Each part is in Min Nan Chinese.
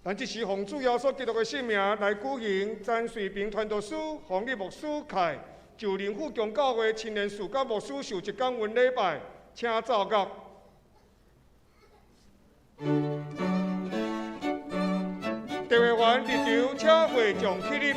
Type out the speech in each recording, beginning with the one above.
咱這時奉主耶穌基督的聖名來舉行詹瑞平傳道師、洪立牧師開就任富強教會青年事工牧師受職感恩禮拜，請奏樂。特會員入場，請會眾起立。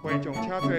會眾請坐。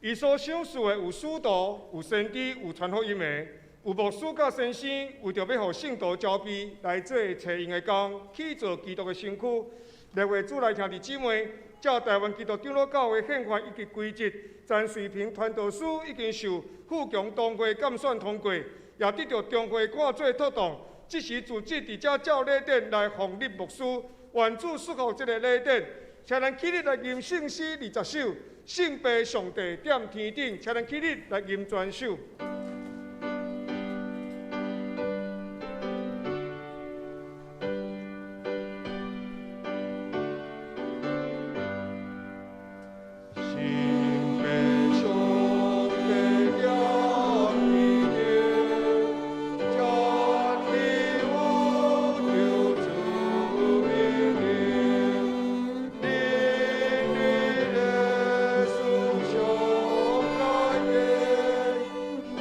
伊所賞賜的有使徒、有先知、有傳福音的，有牧師佮先生，為著欲予聖徒裝備來做齊用的工，去做基督的身軀。列位主內兄弟姊妹，照台灣基督長老教會憲法以及規則，詹瑞平傳道師已經受富強同會監選通過，也得著中會看做妥當，這時組織佇遮照禮典來封立牧師，願主祝福這个禮典。請咱起立來吟聖詩20首，聖父上帝踮天頂，請咱起立來吟全首。聖父上帝踮天頂，全地有救主命令，人類的思想改變，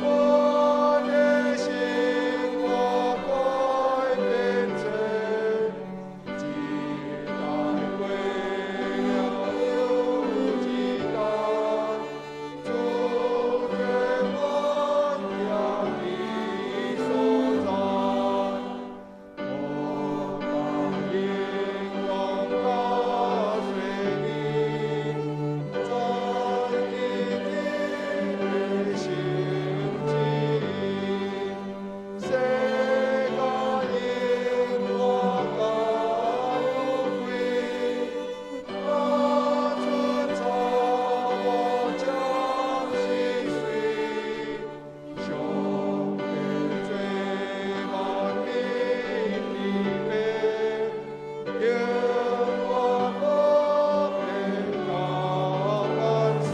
我的生活改變成，一代過了又一代，主做阮行的所在，我把榮光加隨你，在你的心旨意，世界因我甲有歸，若出查某將是誰？上帝做萬民的父，永遠無變到萬世。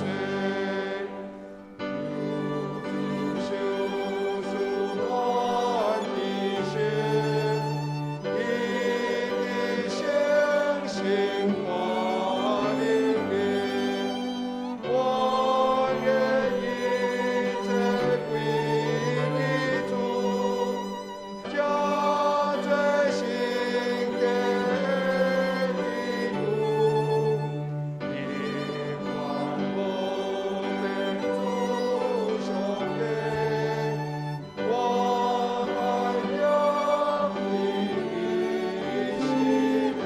求主賞賜阮的心，以及相信我靈靈，我的一切歸你主，加做聖潔的基督，永遠無變主上帝，我愛仰你的心靈。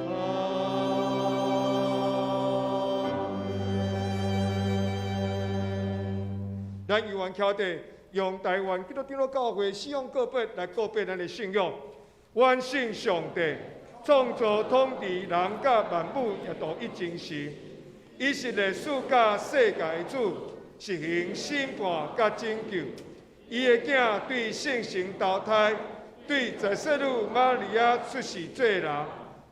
阿門。咱猶原徛佇用台灣基督長老教會信仰告白來告白咱的信仰。阮信上帝，創造統治人佮萬物也獨一真神，伊是歷史佮世界的主，實行審判佮拯救。伊的囝對聖神投胎，對在聖女瑪利亞出世做人，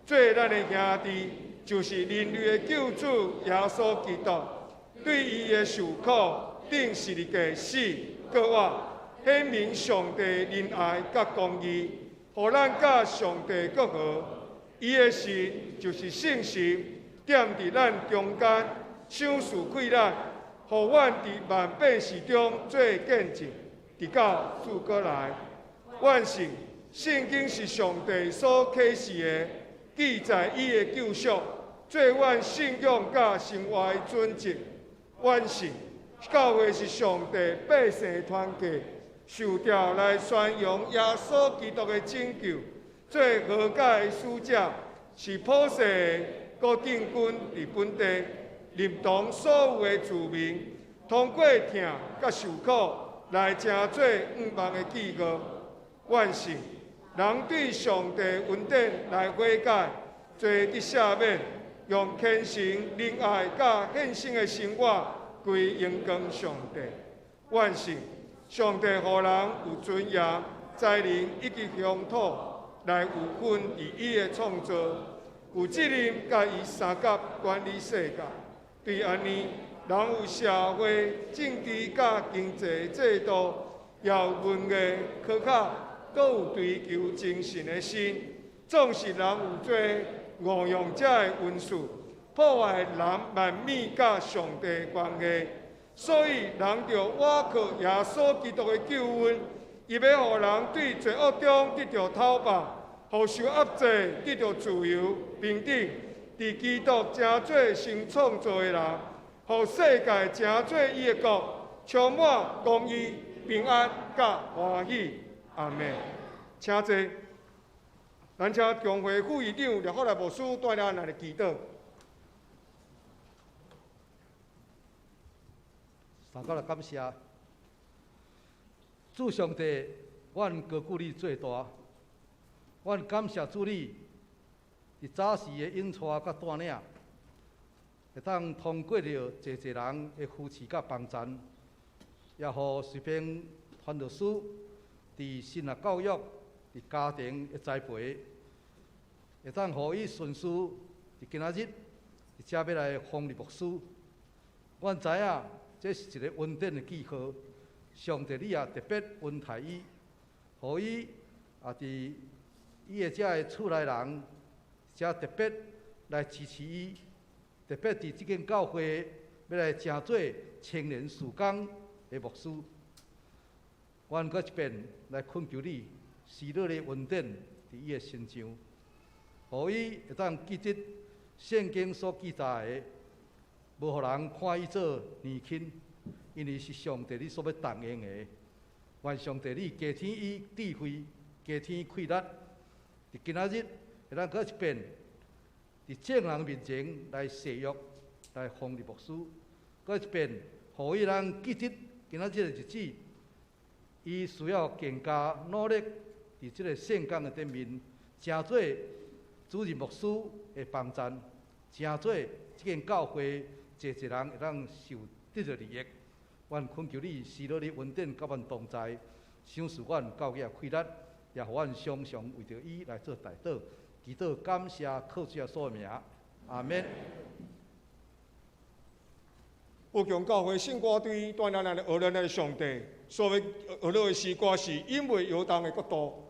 做咱的兄弟，就是人類的救主耶穌基督。對伊的受苦、釘十字架死、復活，顯明上帝仁愛佮公義，予咱佮上帝復和。伊的神就是聖神，踮佇咱中間，賞賜快樂，予阮佇萬變事中做見證，直到主閣來。阮信聖經是上帝所啟示的，記載伊的救贖，做阮信仰佮生活的準則。阮信教會是上帝百姓團結，受召來宣揚耶穌基督的拯救，做和解的使者，是普世的，閣進軍佇本地，認同所有的子民，通過疼佮受苦來成做向望的記號。阮信人對上帝恩典來悔改，罪得赦免，用虔誠、仁愛佮獻身的生活歸榮光上帝。阮信上帝予人有尊嚴、才能以及鄉土來有份佇伊的創造，有責任佮伊相佮管理世界。對按呢，人有社會、政治佮經濟制度，也有文藝、科學，閣有追求精神的心。總是人有做誤用這个恩賜，破壞人萬物佮上帝的關係。所以人著倚靠耶穌基督的救恩，伊欲予人對罪惡中得著透放，予受壓制得著自由平等。佇基督成做新創造的人，予世界成做伊的國，充滿公義、平安佮歡喜。阿們。請坐。咱請中會副議長廖福來牧師帶領咱來祈禱。大家來感謝主上帝，阮高舉你最大，阮感謝主你，佇早時的引帶佮帶領，會當通過著濟濟人的扶持佮幫贊，也予隨便傳道師佇神學教育、佇家庭的栽培，會當予伊順遂佇今仔日，佇遮欲來封立牧師。阮知影這是一个恩典的記號，上帝你也特別恩待伊，予伊也佇伊的遮个厝內人，遮特別來支持伊，特別佇這間教會欲來成做青年事工的牧師。阮閣一遍來懇求你，施你的恩典佇伊的身上，予伊會當記得聖經所記載的，無予人看伊做年輕，因為是上帝你所欲重用的。願上帝你加添伊智慧，加添伊氣力。佇今仔日，會當閣一遍佇眾人面前來誓約，來封立牧師，閣一遍，予伊人記得今仔日的日子，伊需要更加努力佇這个聖工的頂面，成做主任牧師的幫贊，成做這間教會濟濟人會當受得著利益。阮懇求你施你的恩典，佮阮同在，賞賜阮教育氣力，也予阮常常為著伊來做代禱，祈禱感謝靠主耶穌的名，阿們。富強教會聖歌隊帶領咱來學咱的上帝，所欲學的詩歌是永袂搖動的國度。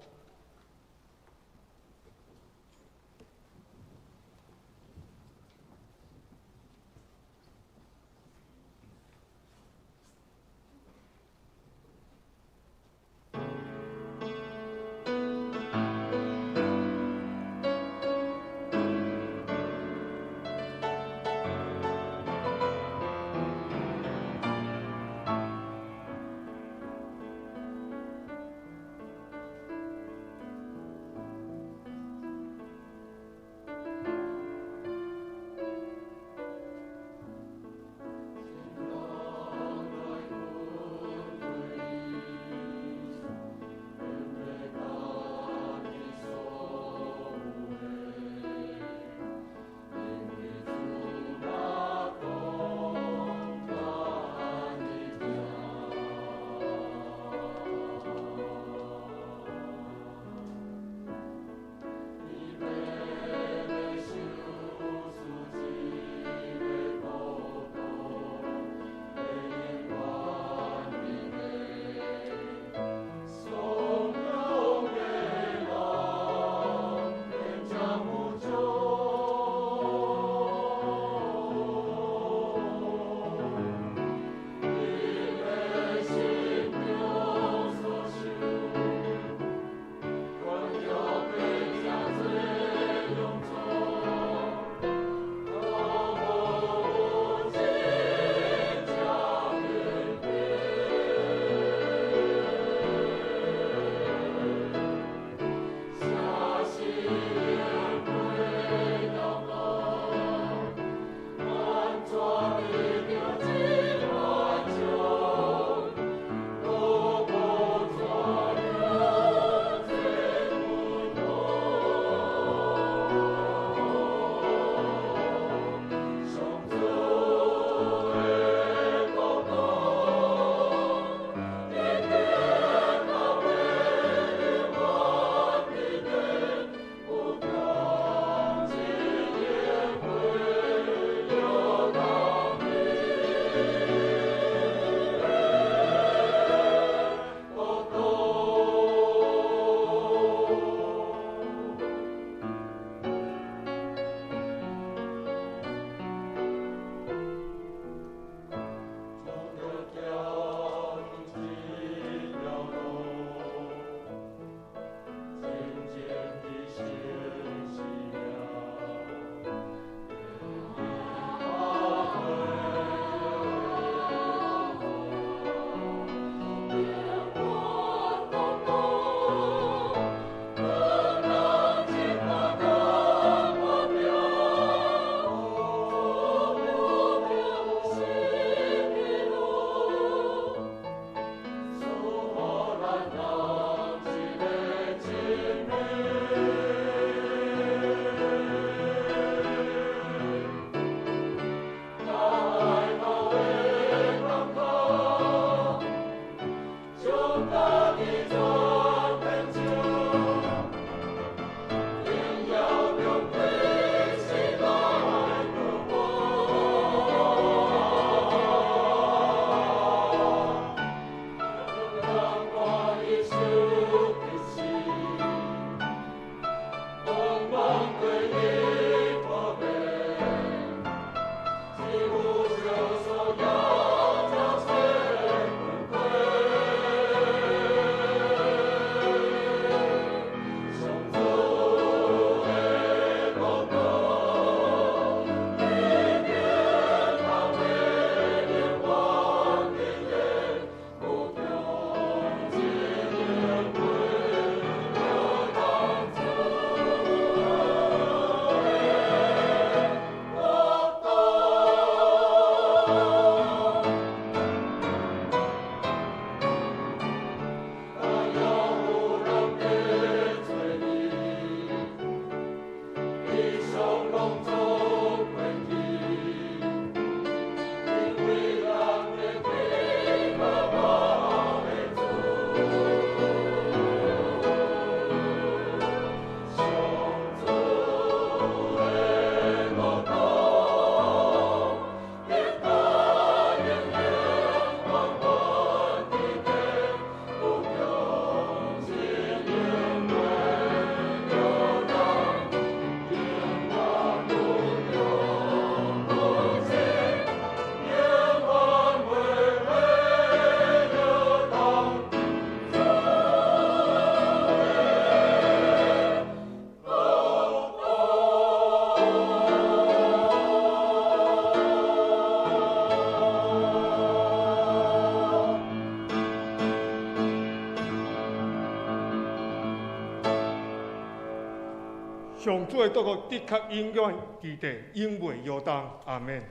上主的祝福的確永遠佇地，永袂搖動。阿門。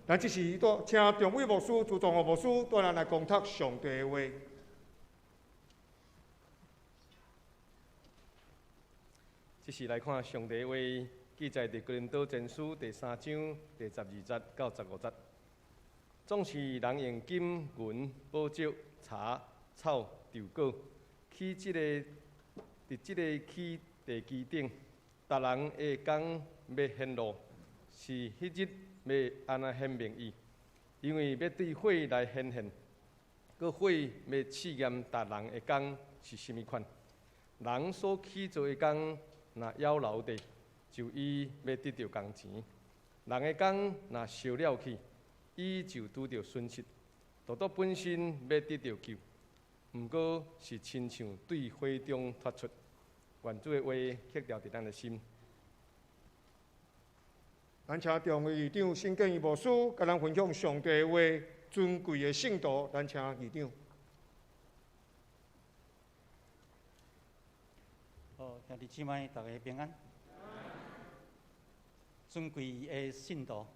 咱這時都請中偉牧師、朱宗和牧師帶咱來講讀上帝的話。這時來看上帝的話，記載佇哥林多前書第三章第十二節到十五節。總是人用金銀寶石、柴草、稻果，起這个佇這个起地基頂，逐人的工欲顯露，是彼日欲按怎顯明伊，因為欲對火來顯現，閣火欲試驗逐人的工是啥物款。人所起做的工，若猶留著，就伊欲得著工錢；人的工若燒了去，伊就拄著損失。獨獨本身欲得著救，毋過是親像對火中脫出。願主的話刻牢佇咱的心。咱請眾會議長沈建義牧師，共咱分享上帝的話，尊貴的聖徒。咱請議長。好，兄弟姊妹，大家平安。尊貴的信徒，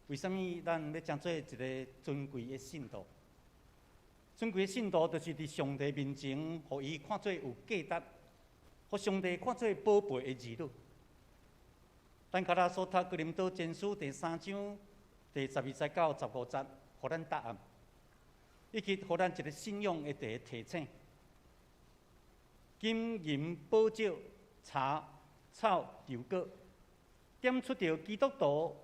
為啥物咱欲成做一个尊貴的信徒？尊貴的信徒就是佇上帝面前，予伊看做有價值，予上帝看做寶貝的兒女。咱較早所讀哥林多前書第三章第十二節到十五節，予咱答案，以及予咱一个信仰的一个提醒。金銀寶石、柴草、稻果，點出著基督徒，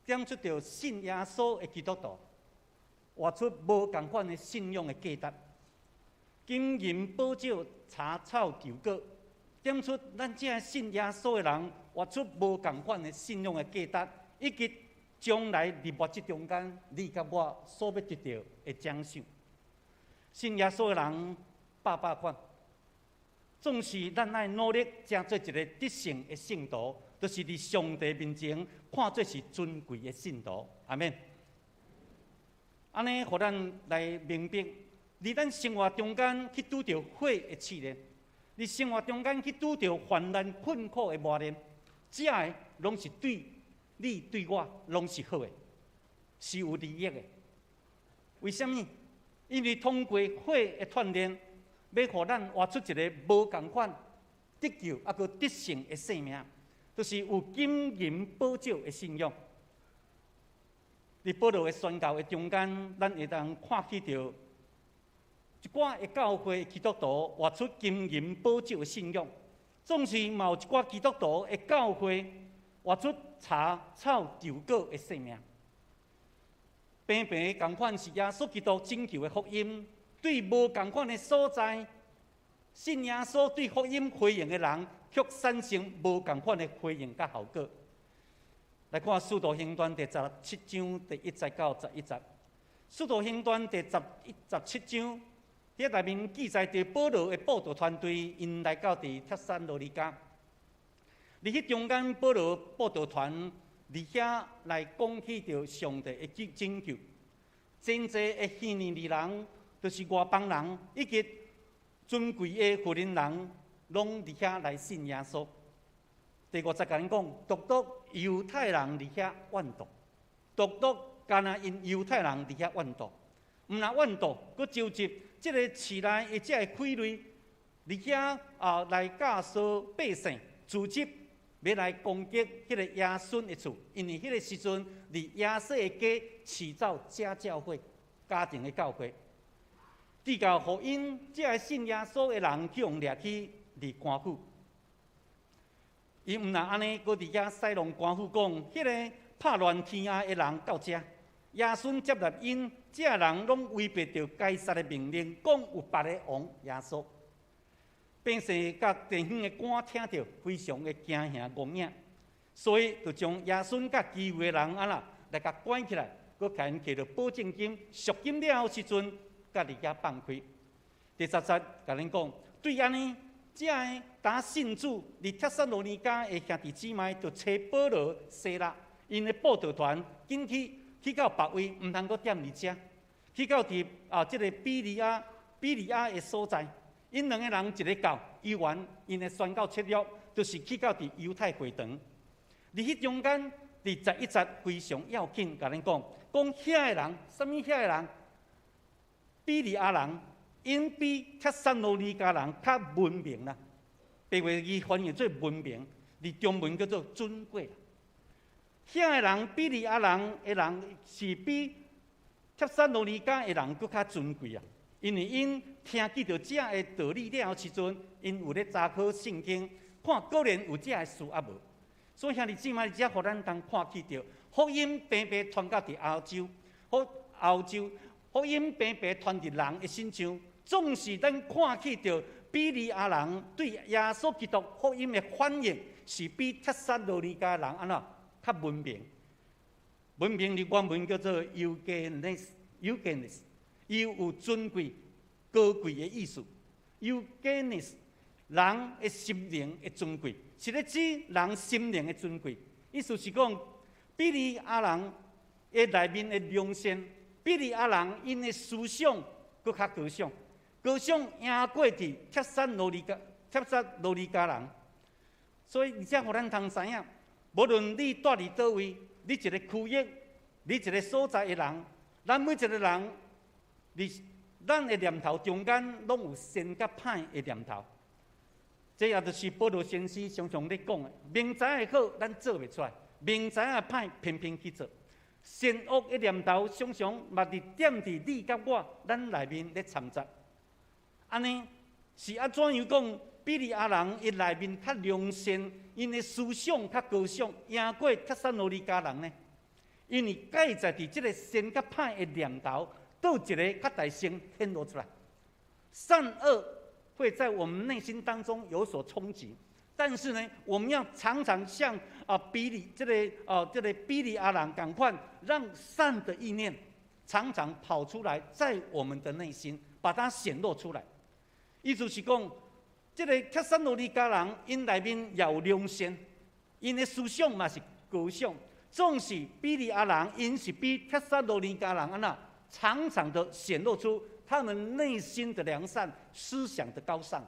點出著信耶穌的基督徒，活出無仝款的信仰的價值。金銀寶石、柴草、稻果，點出咱這个信耶穌的人，活出無仝款的信仰的價值，以及將來佇末世中間，你佮我所欲得著的獎賞。信耶穌的人百百款，總是咱愛努力，成做一个得勝的聖徒，就是佇上帝面前看做是尊貴的信徒。阿們。按呢，予咱來明白，佇咱生活中間去拄著火的試煉，佇生活中間去拄著患難困苦的磨練，這个攏是對你對我攏是好的，是有利益的。為啥物？因為通過火的鍛鍊，欲予咱活出一个無仝款得救猶閣得勝的生命，就是有金銀寶石的信仰。佇保羅的宣教的中間，咱會當看起著一寡的教會基督徒活出金銀寶石的信仰，總是嘛有一寡基督徒的教會活出柴草稻果的生命。平平仝款是耶穌基督拯救的福音，對無仝款的所在，信耶穌對福音回應的人，卻產生無仝款的回應佮效果。來看《使徒行傳》第十七章第一節到十一節，《使徒行傳》第十七章，佇內面記載著保羅的佈道團隊，𪜶來到佇帖撒羅尼迦。佇彼中間，保羅佈道團佇遐來講起著上帝的拯救，真濟的希利尼人，就是外邦人，以及尊貴的富人人，攏佇遐來信耶穌。第五節共𪜶講，獨獨猶太人佇遐怨妒，獨獨干焦𪜶猶太人佇遐怨妒，毋但怨妒，閣召集這个市內的這个傀儡，佇遐啊來教唆百姓組織，欲來攻擊彼个耶孫的厝，因為彼个時陣佇耶穌的家飼走家教會、家庭的教會，直到予𪜶這个信耶穌的人去予掠去佇官府。伊毋但按呢，閣佇遐使弄官府講，彼个拍亂天下的人到遮，耶孫接納𪜶，這人攏違背著該撒的命令，講有別个王耶穌。百姓佮地方的官聽著，非常的驚嚇戇影，所以就將耶孫佮其餘的人按怎來共關起來，閣共𪜶提著保證金、贖金了後時陣，佮佇遐放開。第十節共恁講，對按呢，這个當信主佇帖撒羅尼迦的兄弟姊妹，就揣保羅、西拉𪜶的佈道團，緊去去到別位，毋通閣踮佇遮，去到佇啊這个庇哩亞、庇哩亞的所在。𪜶兩个人一个到，猶原𪜶的宣教策略，就是去到佇猶太會堂。佇彼中間，佇11節非常要緊，共咱講，講遐的人，啥物遐的人？庇哩亞人，𪜶比帖撒羅尼迦人較文明啦。白話字翻譯做文明，佇中文叫做尊貴。遐的人，庇哩亞人的人是比帖撒羅尼迦的人閣較尊貴啊！因為𪜶聽見著這个道理了時陣，𪜶有咧查考聖經，看果然有這个事抑無。所以兄弟姊妹，這予咱通看見著福音平平傳到佇歐洲，福歐洲福音平平傳佇人的身上，總是咱看見著庇哩亞人對耶穌基督福音的反應，是比帖撒羅尼迦人按怎較文明。文明佇原文叫做 eugenes，eugenes，伊有尊貴、高貴的意思。eugenes 人的心靈的尊貴，是咧指人心靈的尊貴。意思是講，庇哩亞人的內面的良善，庇哩亞人𪜶的思想閣較高尚，高尚贏過佇帖撒羅尼迦人。所以，而且予咱通知影，無論你蹛佇佗位，你一个區域，你一个所在的人，咱每一个人，佇咱的念頭中間，攏有善佮歹的念頭。這也就是保羅先生常常咧講的：明知影好，咱做袂出來；明知影歹，偏偏去做。善惡的念頭，常常嘛佇踮佇你佮我咱內面咧摻雜。按呢是按怎樣講？庇哩亞人伊內面較良善，𪜶的思想較高尚，贏過帖撒羅尼迦人呢？因為蓋在佇這个善佮歹的念頭，佗一个較大聲顯露出來，善惡會在我們內心當中有所衝擊。但是呢，我們要常常像這個庇哩亞人仝款，讓善的意念常常跑出來，在我們的內心把它顯露出來。意思是講，這个帖撒羅尼迦人𪜶內面也有良善，𪜶的思想嘛是高尚。總是庇哩亞人，𪜶是比帖撒羅尼迦人按怎，常常的顯露出他們內心的良善、思想的高尚。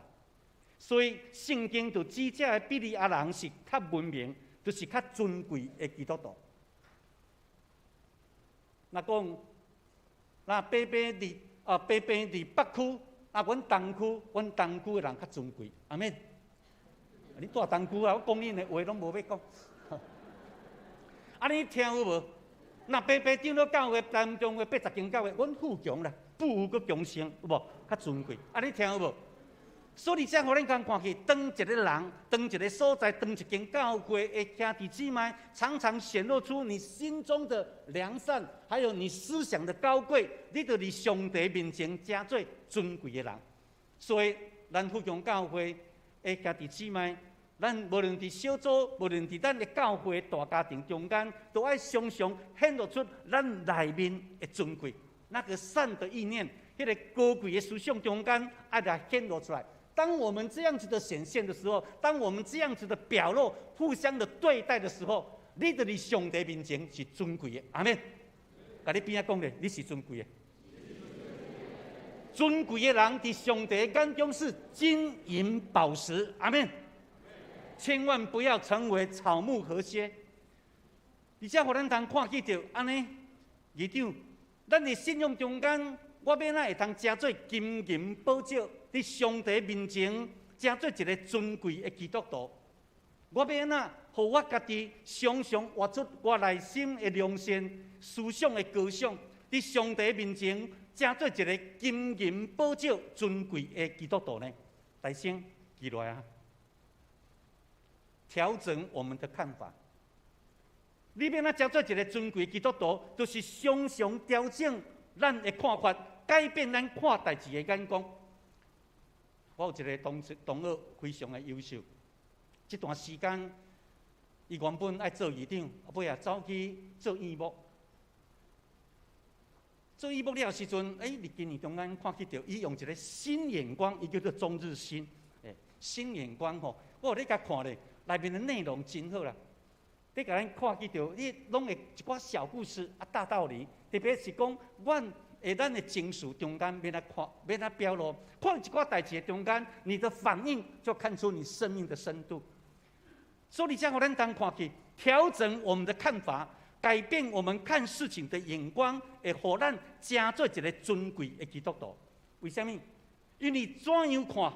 所以聖經就指這个庇哩亞人是較文明，就是較尊貴的基督徒。若講，若白白佇啊白白佇北區，啊阮東區，阮東區的人較尊貴，阿們。你蹛東區啊，我講恁的話攏無欲講。啊，你聽有無？若白白長老教會、台中的80間教會，阮富強啦，富有閣強盛，有無？較尊貴。啊，你聽有無？所以這予咱通看去，當一個人、當一個所在、當一間教會的兄弟姊妹，常常顯露出你心中的良善，還有你思想的高貴，你就佇上帝面前成做尊貴的人。所以，咱富強教會的兄弟姊妹，咱無論佇小組，無論佇咱的教會大家庭中間，都愛常常顯露出咱內面的尊貴，那個善的意念，彼個高貴的思想中間，愛來顯露出來。當我們這樣子的顯現的時候，當我們這樣子的表露、互相的對待的時候，你佇上帝面前是尊貴的。阿們。共你邊仔講咧，你是尊貴的。尊貴的人佇上帝眼中是金銀寶石。阿們。千萬不要成為草木禾秸。而且予咱通看見著按呢，議長，咱佇信仰中間，我欲按怎會通成做金銀寶石？佇上帝面前，成做一个尊貴的基督徒。我欲按怎，予我家己常常活出我內心的良善、思想的高尚，佇上帝面前，成做一个金銀寶石尊貴的基督徒呢？大聲記落來啊！調整我們的看法。你欲按怎成做一个尊貴基督徒，就是常常調整咱的看法，改變咱看代誌的眼光。我有一个同事同學非常的優秀，這段時間，伊原本愛做議長，尾仔走去做院牧。做院牧了時陣，佇今年中間看見著，伊用一个新眼光，伊叫做中日新，新眼光吼，我有咧共看咧，內面的內容真好啦。你共咱看見著，你攏會一寡小故事啊，大道理，特別是講，阮會咱的情緒中間欲按怎看，欲按怎表露，看一寡代誌的中間，你的反應就看出你生命的深度。所以，這予咱當看去，調整我們的看法，改變我們看事情的眼光，會予咱成做一个尊貴的基督徒。為啥物？因為怎樣看，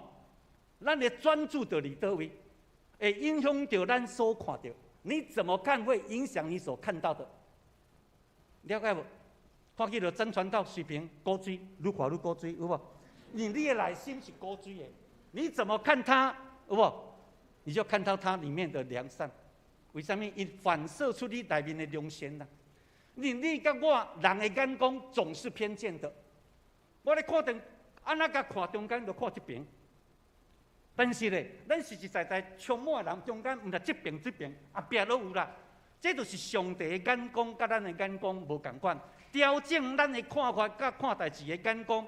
咱的專注佇佗位，會影響著咱所看著。你怎麼看，會影響你所看到的。了解無？看起著曾傳道水平古錐，愈看愈古錐，有無？你的內心是古錐的，你怎麼看他，有無？你就看到他裡面的良善。為啥物？伊反射出你內面的良善啦。你佮我人的眼光總是偏見的。我咧看著，按怎共看中間，就看這邊。但是咧，咱實實在在充滿人中間，毋但這邊這邊，後壁攏有啦。這就是上帝的眼光，佮咱的眼光無仝款。調整咱的看法，佮看代誌的眼光，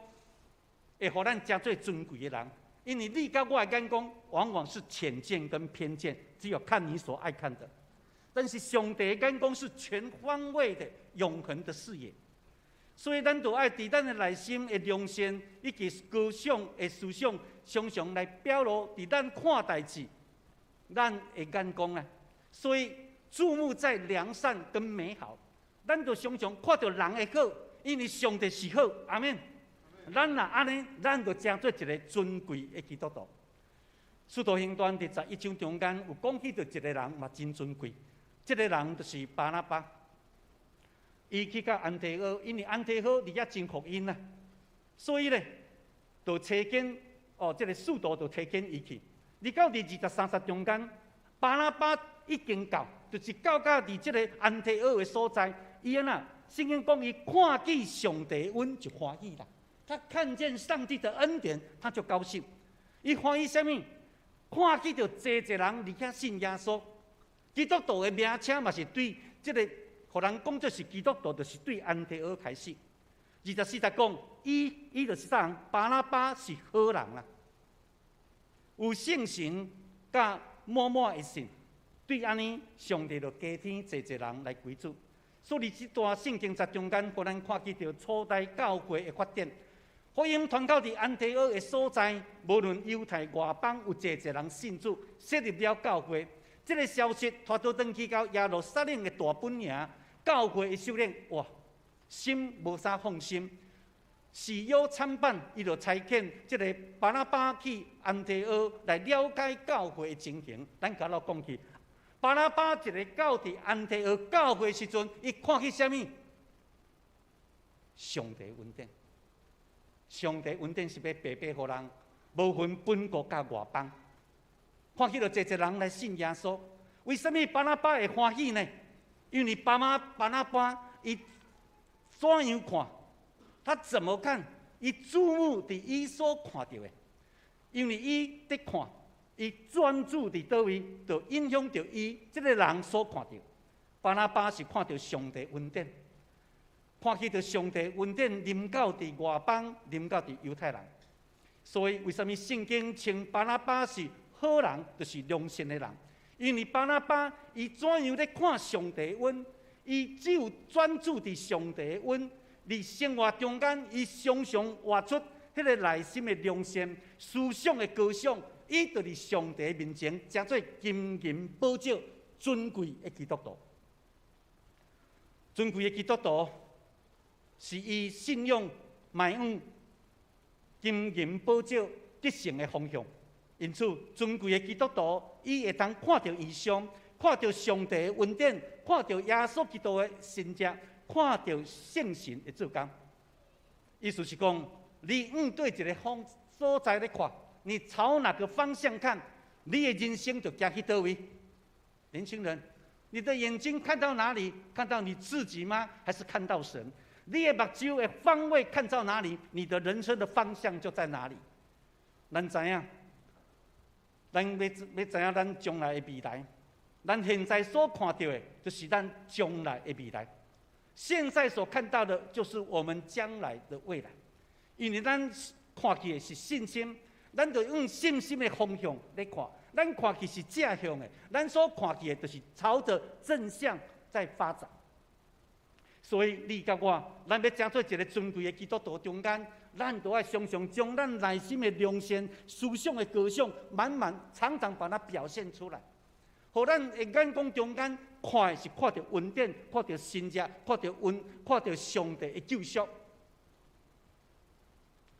會予咱成做尊貴的人。因為你佮我的眼光，往往是淺見跟偏見，只有看你所愛看的。但是上帝的眼光是全方位的、永恆的視野。所以咱就愛佇咱的內心的良善以及高尚的思想，常常來表露佇咱看代誌，咱的眼光啊。所以注目在良善跟美好，咱就常常看著人的好，因為上帝是好，阿們。咱若按呢，咱就成做一个尊貴的基督徒。使徒行傳第十一章中間有講起著一个人嘛真尊貴，這个人就是巴拿巴。伊去到安提阿，因為安提阿佇遐傳福音啊，所以咧，就差遣哦，這个使徒就差遣伊去。而到佇二十三節中間，巴拿巴已經到，就是到到佇這个安提阿的所在，伊按怎？聖經講伊看見上帝恩就歡喜啦。他看見上帝的恩典，他就高興。伊歡喜啥物？看見著濟濟人佇遐信耶穌。基督徒的名稱嘛是對這个，予人講做是基督徒，就是對安提阿開始。二十四節講，伊就是啥人？巴拿巴是好人啦，有聖神佮滿滿的信，對按呢，上帝就加添濟濟人來歸主。所以這段聖經節中間，予咱看見著初代教會的發展。福音傳到佇安提阿的所在，無論猶太外邦，有濟濟人信主，設立了教會。這个消息傳倒轉去到耶路撒冷的大本營，教會的首領，哇，心無啥放心，喜憂參半，伊就差遣這个巴拿巴去安提阿來了解教會的情形。咱共咱講起，巴拿巴一个到佇安提阿教會時陣，伊看見啥物？上帝恩典。上帝恩典是欲白白予人，無分本國佮外邦。看見著濟濟人來信耶穌，為啥物巴拿巴會歡喜呢？因為巴拿巴伊怎樣看，他怎麼看？伊注目佇伊所看著的，因為伊佇看，伊專注佇佗位，就影響著伊這个人所看著。巴拿巴是看著上帝恩典。看見著上帝恩典臨到佇外邦，臨到佇猶太人，所以為啥物聖經稱巴拿巴是好人，就是良善的人？因為巴拿巴伊怎樣咧看上帝恩，伊只有專注佇上帝恩，佇生活中間，伊常常活出彼个內心的良善、思想的高尚，伊就佇上帝面前成做金銀寶石尊貴的基督徒。尊貴的基督徒是伊信仰邁向金銀寶石得勝的方向。因此，尊貴的基督徒，伊會當看著異象，看著上帝的恩典，看著耶穌基督的神蹟，看著聖神的做工。意思是講，你向佗一个方所在咧看，你朝哪個方向看，你的人生就行去佗位。年輕人，你的眼睛看到哪裡？看到你自己嗎？還是看到神？你的目睭的方位看到哪裡，你的人生的方向就在哪裡。咱知影，咱欲欲知影咱將來的未來，咱現在所看著的，就是咱將來的未來。現在所看到的，就是我們將來的未來。因為咱看見的是信心，咱就用信心的方向來看。咱看去是正向的，咱所看見的，就是朝著正向在發展。所以你佮我，咱欲成做一个尊貴的基督徒中間，咱都愛常常將咱內心的良善、思想的高尚，滿滿常常把它表現出來，予咱的眼光中間看的是看著恩典，看著神蹟，看著恩，看著上帝的救贖。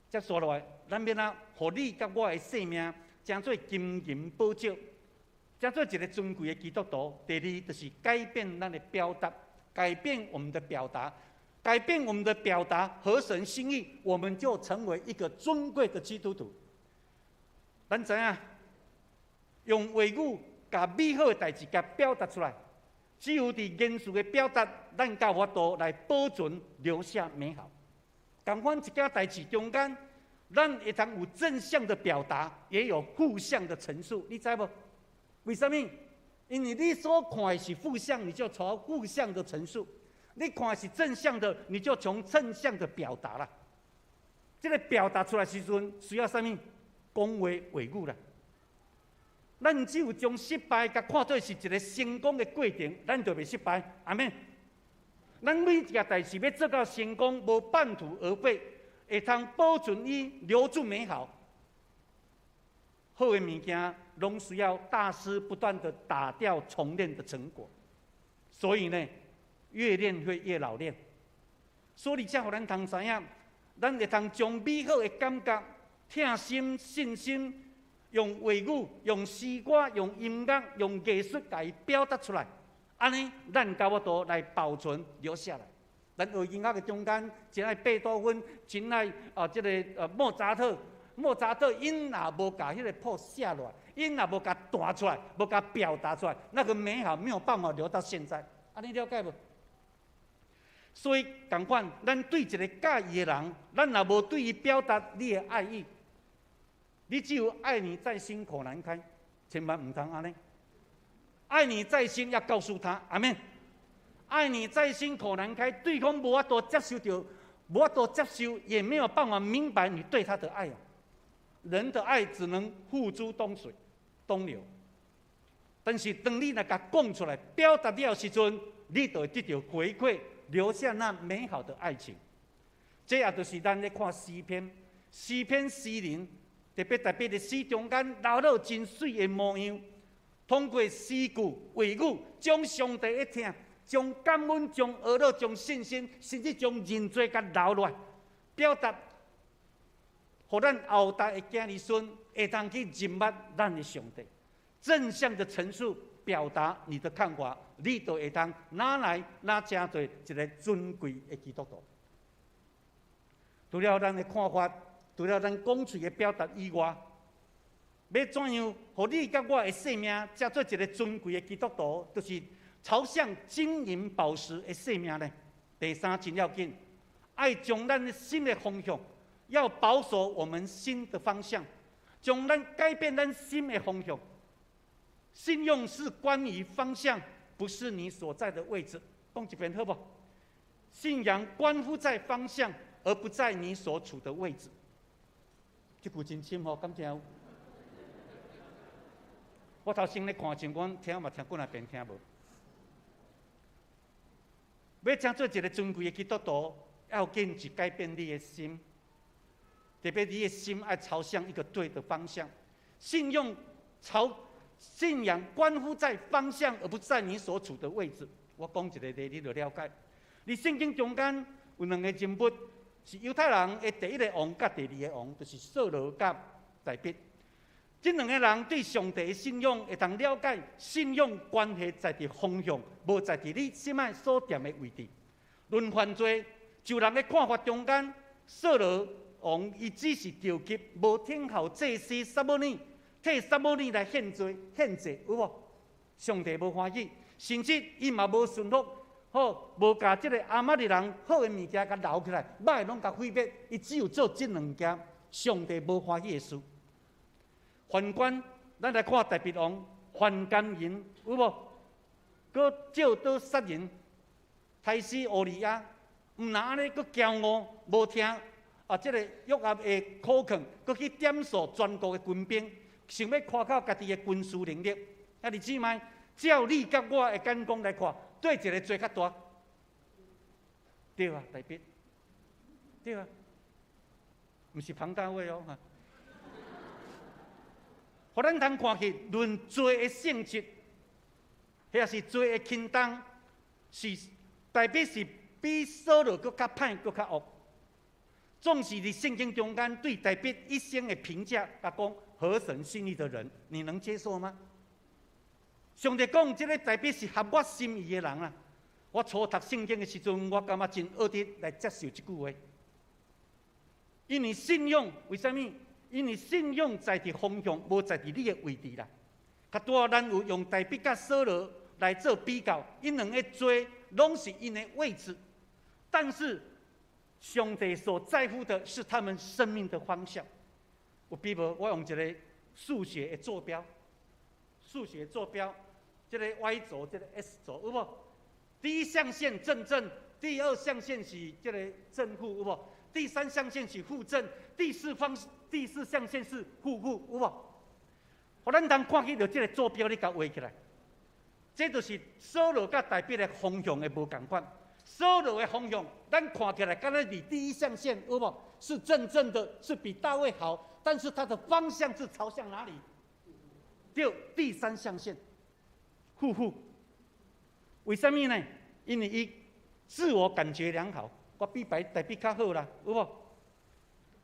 接紲落來，咱欲按怎，予你佮我的生命，成做金銀寶石，成做一個尊貴的基督徒。第二，就是改變咱的表達。改變我們的表達，改變我們的表達合神心意，我們就成為一個尊貴的基督徒。咱知影，用話語共美好的代誌共表達出來，只有佇言辭的表達，咱才有法度來保存留下美好。仝款一件代誌中間，咱會當有正向的表達，也有負向的陳述，你知無？為啥物？因為你所看的是負向，你就朝負向的陳述；你看的是正向的，你就從正向的表達啦。這個表達出來時陣，需要啥物？講話話語啦。咱只有將失敗共看做是一個成功的過程，咱就袂失敗。阿們。咱每一件代誌欲做到成功，無半途而廢，會通保存伊留住美好。好的物件，攏需要大師不斷的打掉重練的成果，所以呢，越練會越老練。所以才予咱通知影，咱會通將美好的感覺、疼心、信心，用話語、用詩歌、用音樂、用藝術，共伊表達出來。按呢，咱才有法度來保存留下來。咱學音樂的中間，真愛貝多芬，真愛啊，這個莫扎特。莫扎特𪜶若無共彼個譜寫落來，𪜶若無共彈出來，無共表達出來，那個美好沒有辦法留到現在。啊，你了解無？所以仝款，咱對一個佮意的人，咱若無對伊表達你的愛意，你只有愛你在心口難開，千萬毋通按呢。愛你在心要告訴他，阿們。愛你在心口難開，對方無法度接受著，無法度接受，也沒有辦法明白你對他的愛啊。人的愛只能付諸東水，東流。但是當你若共講出來，表達了時陣，你就會得著回饋，留下那美好的愛情。這也就是咱咧看詩篇，詩篇詩人特別特別佇詩中間留落真媠的模樣，通過詩句話語，將上帝的疼，將感恩、將呵咾、將信心，甚至將認罪共留落來，表達。予咱後代的子兒孫會當去認捌咱的上帝，正向的陳述表達你的看法，你就會當拿來拿成做一個尊貴的基督徒。除了咱的看法，除了咱講喙的表達以外，欲怎樣予你佮我的生命，成做一個尊貴的基督徒，就是朝向金銀寶石的生命呢？第三真要緊，愛將咱的心的方向。要保守我們心的方向，將咱改變咱心的方向。信用是關於方向，不是你所在的位置。講一遍好無？信仰關乎在方向，而不在你所處的位置。這句真深吼，敢聽有？我頭先咧看，像講聽嘛聽幾若遍聽無。欲成做一個尊貴的基督徒，要緊是改變你的心。特別你的心愛朝向一個對的方向，信用朝信仰關乎在方向，而不在你所處的位置。我講一個例，你就了解。佇聖經中間有兩個人物，是猶太人的第一個王佮第二個王，就是掃羅佮大衛。這兩個人對上帝的信仰會當了解，信仰關係在佇方向，無在佇你這擺所踮的位置。論犯罪，就人的看法中間，掃羅王伊只是著急，無聽候祭司撒母耳，替撒母耳來獻罪獻祭，有無？上帝無歡喜，甚至伊嘛無順服，好無共這个亞瑪力人好的物件共留起來，歹攏共毀滅。伊只有做這兩件上帝無歡喜的事。反觀，咱來看大衛王犯姦淫，有無？閣借刀殺人，刣死烏利亞，毋但按呢，閣驕傲，無聽啊！這个約押的苦勸，閣去點數全國的軍兵，想欲誇口家己的軍事能力。啊，兄弟姊妹，照你佮我的眼光來看，佗一个罪較大？對啊，大衛，對啊，毋是龐大衛哦。予咱通看去，論罪的性質，或者是罪的輕重，是大衛是比掃羅閣較歹，閣較惡。總是佇聖經中間對大衛一生的評價，共講合神心意的人，你能接受嗎？上帝講，這个大衛是合我心意的人啊！我初讀聖經的時陣，我感覺真僫得來接受這句話。因為信仰，為啥物？因為信仰在佇方向，無在佇你的位置啦。較拄仔咱有用大衛佮掃羅來做比較，𪜶兩个罪攏是𪜶的位置，但是上帝所在乎的是他們生命的方向。有比無？我用一个數學的坐標，數學坐標，這个 Y 軸，這个 X 軸，有無？第一象限正正，第二象限是這个正負，有無？第三象限是負正，第四象限是負負，有無？予咱通看見著這个坐標，你共畫起來，這就是掃羅佮大衛的方向的無仝款。掃羅的方向，咱看起來敢若佇第一象限，有無？是正正的，是比大衛好，但是他的方向是朝向哪裡？就第三象限，負負。為啥物呢？因為伊自我感覺良好，我比大衛較好啦，有無？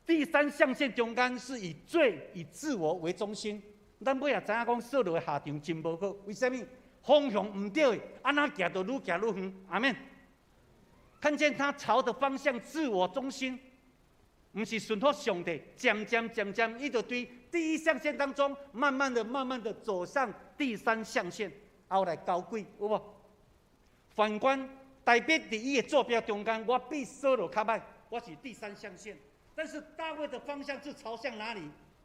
第三象限中間是以罪、以自我為中心。咱尾也知影講掃羅的下場真無好，為啥物？方向毋對，按怎行都愈行愈遠。阿們。看見他朝的方向自我中心，毋是順服上帝，漸漸漸漸，伊就對第一象限當中，慢慢的、慢慢的走上第三象限，後來交鬼，有無？反觀大衛佇伊的坐標中間，我比掃羅較䆀，我是第三象限。但是大衛的方向是朝向哪裡？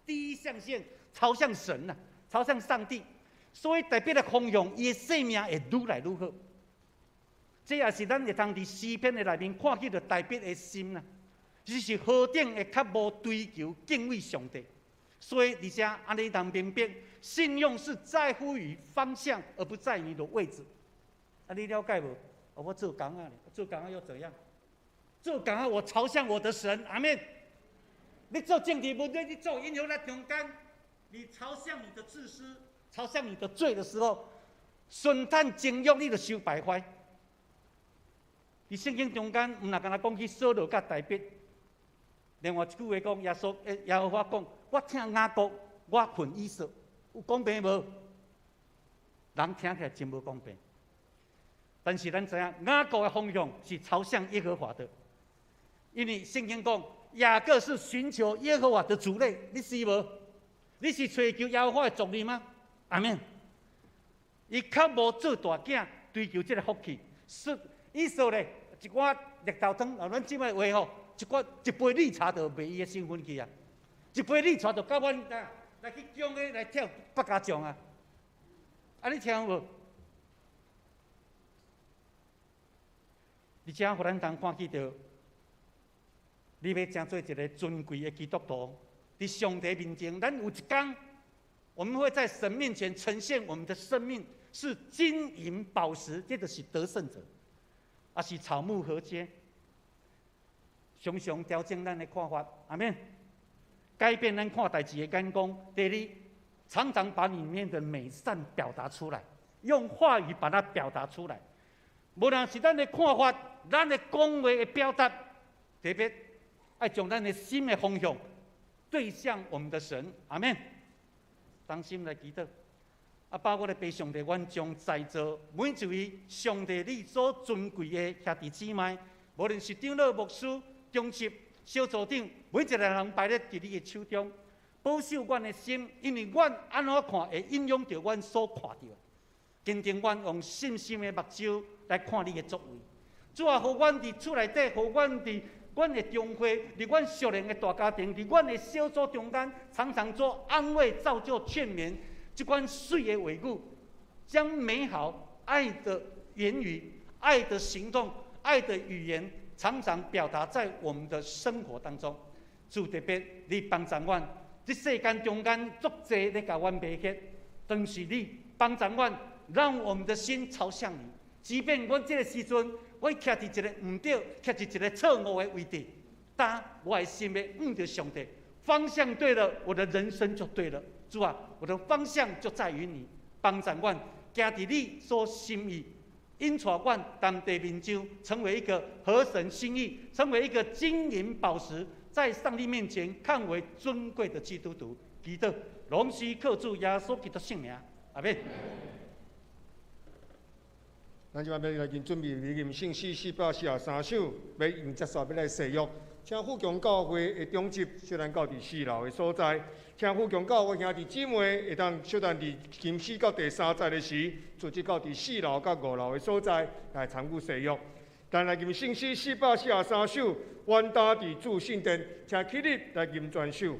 第一象限朝向神呐，朝向上帝。所以大衛的方向，伊的生命會愈來愈好。這也是咱會通佇詩篇的內面看見著大衛的心呐，只是何等的較無追求敬畏上帝。所以而且按呢通明白，信仰是在乎於方向，而不在你的位置。啊，你了解無？我做工仔，做工仔又怎樣？做工仔，我朝向我的神，阿們。你做政治問題，你做影響力中間，你朝向你的自私，朝向你的罪的時候，順趁情慾，你就收敗壞。佇聖經中間，毋若干焦講起掃羅佮大衛。另外一句話講，耶穌耶和華講：我疼雅各，我恨以掃，有公平無？人聽起來真無公平。但是咱知影，雅各的方向是朝向耶和華的，因為聖經講雅各是尋求耶和華的族類，你是無？你是尋求耶和華的族類嗎？阿們。伊較無做大囝，追求這个福氣，是以掃咧一寡綠豆湯，啊，咱這擺話吼，一寡一杯綠茶就賣伊的身份去啊，一杯綠茶就佮阮來來去講个來跳百家將啊，啊，你聽無？而且，予咱通看見著，你欲成做一个尊貴的基督徒，佇上帝面前，咱有一天，我們會在神面前呈現我們的生命是金銀寶石，這就是得勝者，抑是草木禾秸。常常調整咱的看法，阿們，改變咱看代誌的眼光。第二，常常把裡面的美善表達出來，用話語把它表達出來。無論是咱的看法，咱的講話的表達，特別愛將咱的心的方向對向我們的神，阿們。同心來祈禱。阿爸，我的父上帝，阮將在座每一位上帝你所尊貴的兄弟姊妹，無論是長老、牧師、長執、小組長，每一个人擺咧佇你的手中，保守阮的心，因為阮按怎看會影響著阮所看著的。堅定阮用信心的目睭來看你的作為。主啊，予阮佇厝內底，予阮佇阮的中會，佇阮屬靈的大家庭，佇阮的小組中間，常常做安慰、造就、勸勉，這款媠的話語，將美好愛的言語、愛的行動、愛的語言，常常表達在我們的生活當中。主特別，你幫助阮，這世間中間足濟咧共阮迷惑，但是你幫助阮，讓我們的心朝向你。即便阮這个時陣，我徛佇一个毋對，徛佇一個錯誤的位置。當我的心欲向著上帝，方向對了，我的人生就對了。主啊，我的方向就在於你，幫助阮行佇你所心意，引帶阮當地面上，成為一個合神心意，成為一個金銀寶石，在上帝面前看為尊貴的基督徒。祈禱，攏是靠主耶穌基督聖名，阿們。咱這擺欲來準備吟聖詩443首，欲用結束欲來誓約，請富強教會的長執小等到佇四樓的所在，請富強教會兄弟姊妹會當小等佇吟詩到第三節的時，組織到佇四樓佮五樓的所在來參與誓約。咱來吟聖詩443首，願擔佇主聖殿，請起立來吟全首。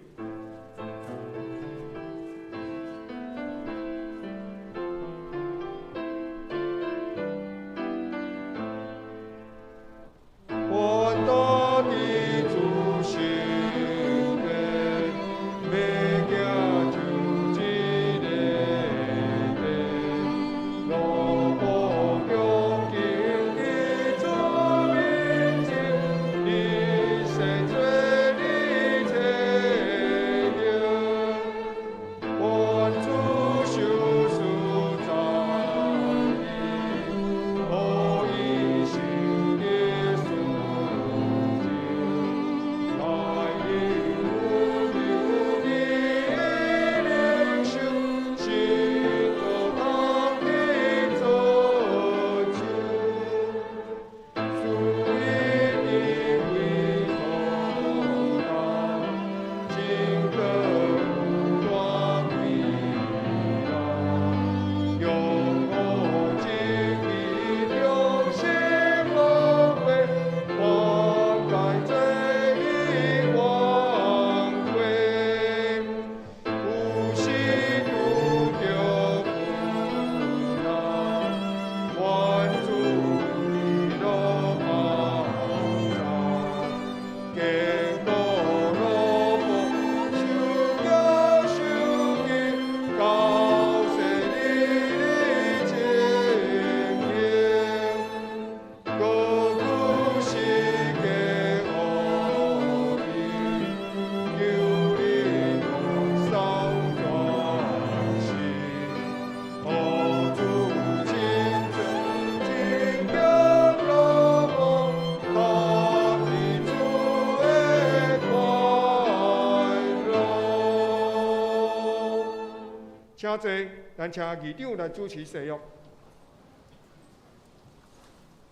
請坐，咱請議長來主持誓約。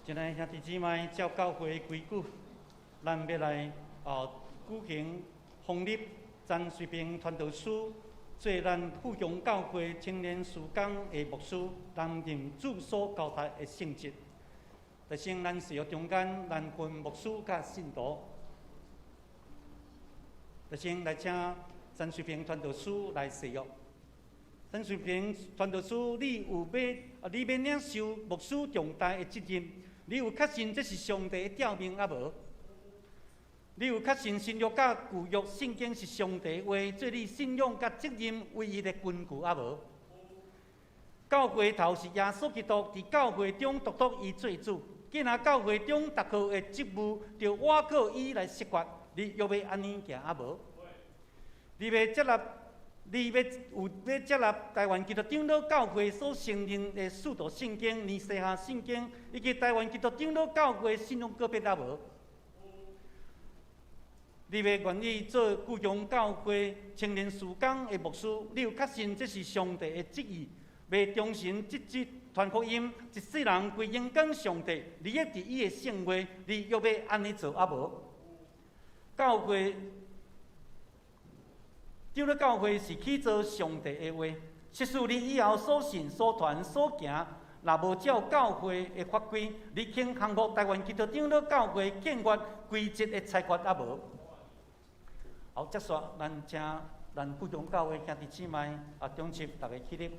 親愛兄弟姊妹，照教會規矩，咱欲來舉行封立陳瑞平傳道師做咱富強教會青年事工的牧師，擔任主所交代的聖職。首先，咱誓約中間，咱分牧師佮信徒。首先來請陳瑞平傳道師來誓約。陳瑞平傳道師，你有欲，你欲領受牧師重大的責任？你有確信這是上帝的召命抑無？你有確信新約佮舊約聖經是上帝話，做你信仰佮責任唯一的根據抑無？教會頭是耶穌基督，佇教會中獨獨伊做主。既然教會中逐項的職務著倚靠伊來釋決，你欲欲按呢行抑無？你欲接納？你欲有欲接納台灣基督長老教會所承認的使徒聖經、尼西亞聖經，以及台灣基督長老教會信仰告別抑無？你欲願意做富強教會青年事工的牧師？你有確信這是上帝的旨意？欲忠誠積極傳福音，一世人歸榮光上帝，利益佇伊的聖話，你欲欲按呢做抑無？教會。長老教會是去做上帝的話，即使你以後所信、所傳、所行，若無照教會的法規，你肯降服台灣基督長老教會建國規則的裁決抑無？好，接續咱請咱富強教會兄弟姊妹啊，長執逐家起立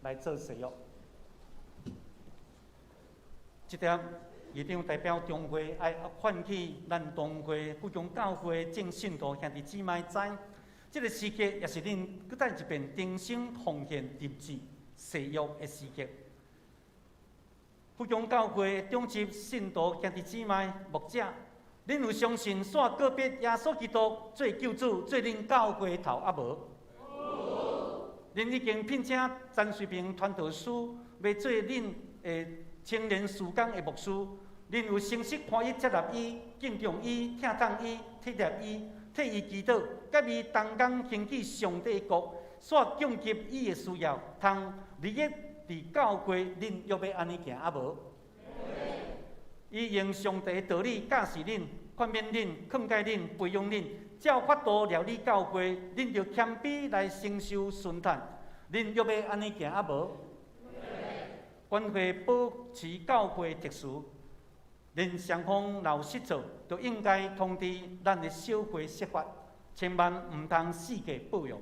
來做誓約。這點議長代表中會愛喚起咱同會富強教會眾信徒兄弟姊妹知。這個時刻也是恁閣再一遍重新奉獻、立志、誓約的時刻。富強教會長執信徒兄弟姊妹牧者，恁有相信煞告別耶穌基督做救主，做恁教會頭啊無？恁已經聘請陳瑞平傳道師，欲做恁的青年事工的牧師。恁有誠實歡喜接納伊、敬重伊、疼痛伊、體貼伊、替伊祈禱，佮伊同工興起上帝的國，煞供給伊的需要，通利益佇教會，恁欲欲按呢行啊無？伊用上帝的道理教示恁、勸勉恁、勸誡恁、培養恁，照法度料理教會，恁著謙卑來承受順服。恁欲欲按呢行啊無？管會保持教會秩序，連雙方若有失措，就應該通知咱的小會釋法，千萬毋通四界報用。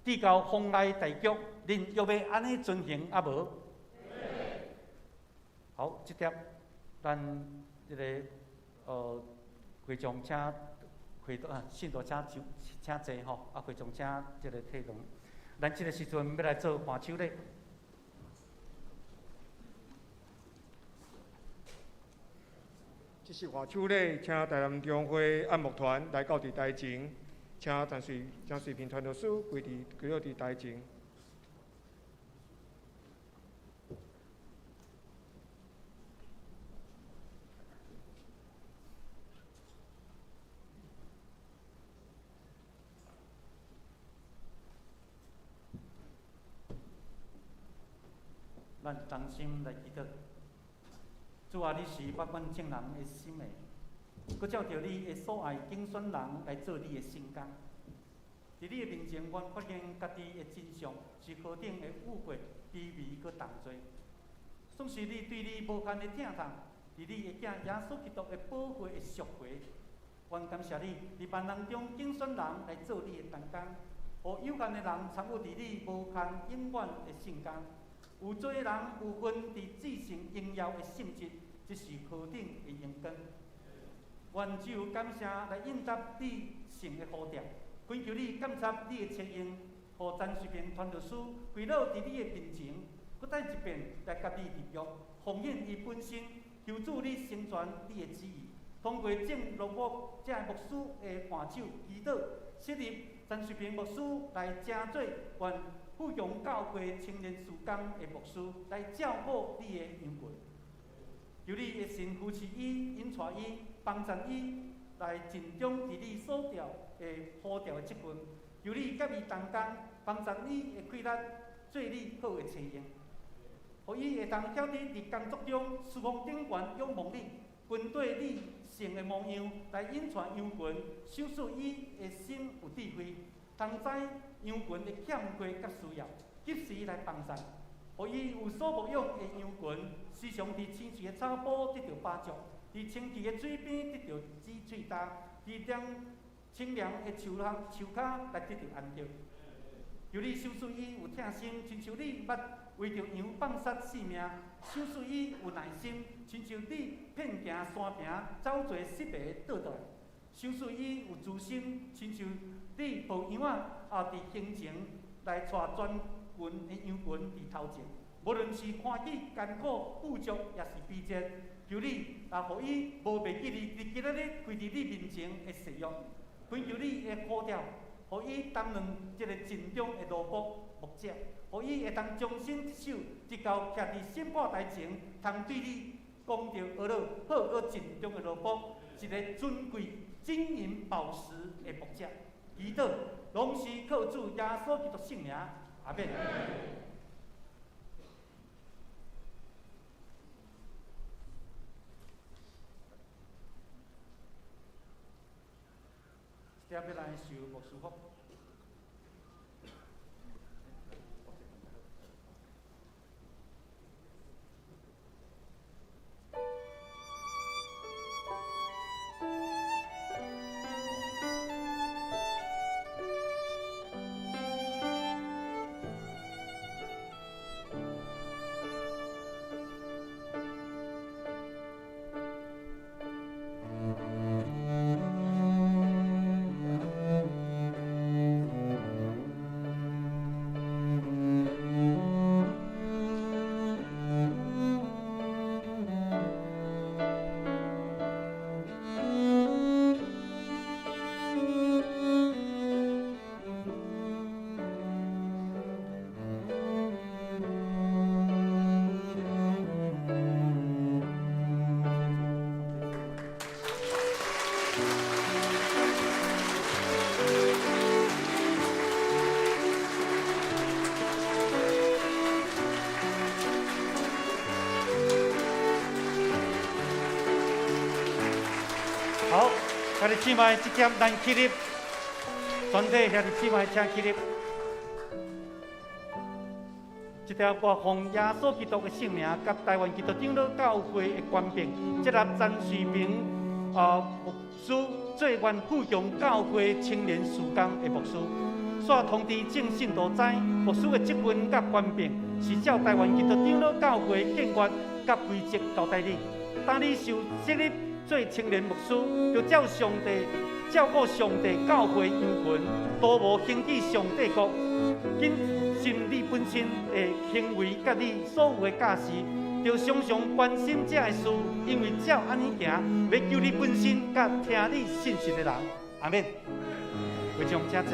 至到妨礙大局，恁欲欲按呢遵行啊無？好，這帖咱這個會長請會啊，信徒請請坐吼，啊會長請這個退堂。咱這個時陣欲來做挽手禮。這是挽手禮，請台南中會按牧團來到佇台前，請陳瑞平傳道師跪佇台前。咱同心來祈禱。主啊，你是捌阮眾人的心的，閣照著你的所愛揀選人來做你的聖工。佇你的面前，阮發現家己的真相是何等的污穢、卑微閣重罪。總是你對你無限的疼痛，佇你的囝耶穌基督的寶血的贖回。阮感謝你，佇萬人中揀選人來做你的同工，予有限的人參與佇你無限永遠的聖工。有罪的人有份佇至聖榮耀的性質，這是何等的榮光！願只有感謝來應答你聖的呼召，懇求你鑒察你的冊用，予陳瑞平傳道師跪倒佇你的面前，閣再一遍來佮你立約，奉獻伊本身，求主你成全你的旨意。通過正羅牧這牧師的挽手祈禱，設立陳瑞平牧師來成做願富強教會青年事工的牧師，來照顧你的羊群。求你的神扶持伊、引帶伊、幫助伊，來盡忠佇你所召的呼召的職分。求你佮伊同工，幫助伊的氣力，做你好的冊用，予伊會當曉得佇工作中，事奉頂懸仰望你，跟綴你聖的模樣來引帶羊群，賞賜伊的心有智慧，通知羊群的欠缺佮需要，及時來幫助，予伊有所牧養的羊群，時常佇青翠的草埔得著飽足，佇清氣的水邊得著止喙焦，佇涼清涼的樹下樹跤來得著安息。求你賞賜伊有疼心，親像你捌為著羊放捨性命；賞賜伊有耐心，親像你遍行山坪，走濟失迷倒轉來；賞賜伊有慈心，親像你抱羊仔啊，佇行前來帶全群的羊群佇頭前，無論是歡喜、艱苦、富足，抑是卑賤，求你啊，予伊無袂記得佇今仔日跪佇你面前的誓約，懇求你的呼召，予伊擔任這個盡忠的奴僕牧者，予伊會當終身職守，直到徛佇審判台前，通對你講著呵咾好閣盡忠的奴僕，一个尊貴金銀寶石的牧者。祈禱攏是靠主耶穌基督聖名，阿們。接下來受牧師福。兄弟姊妹，這點咱起立，全體兄弟姊妹請起立。這條我奉耶穌基督的聖名，佮台灣基督長老教會的權柄，接納陳瑞平牧師做阮富強教會青年事工的牧師。煞通知眾信徒知，牧師的職分佮權柄是照台灣基督長老教會建約佮規則交代你。當你受設立做青年牧師，就照上帝照顧上帝教會羊群，都無興起上帝國，謹慎你本身的行為佮你所有的教示，著常常關心這个事，因為照按呢行，欲救你本身佮聽你信息的人。阿們。會長請坐。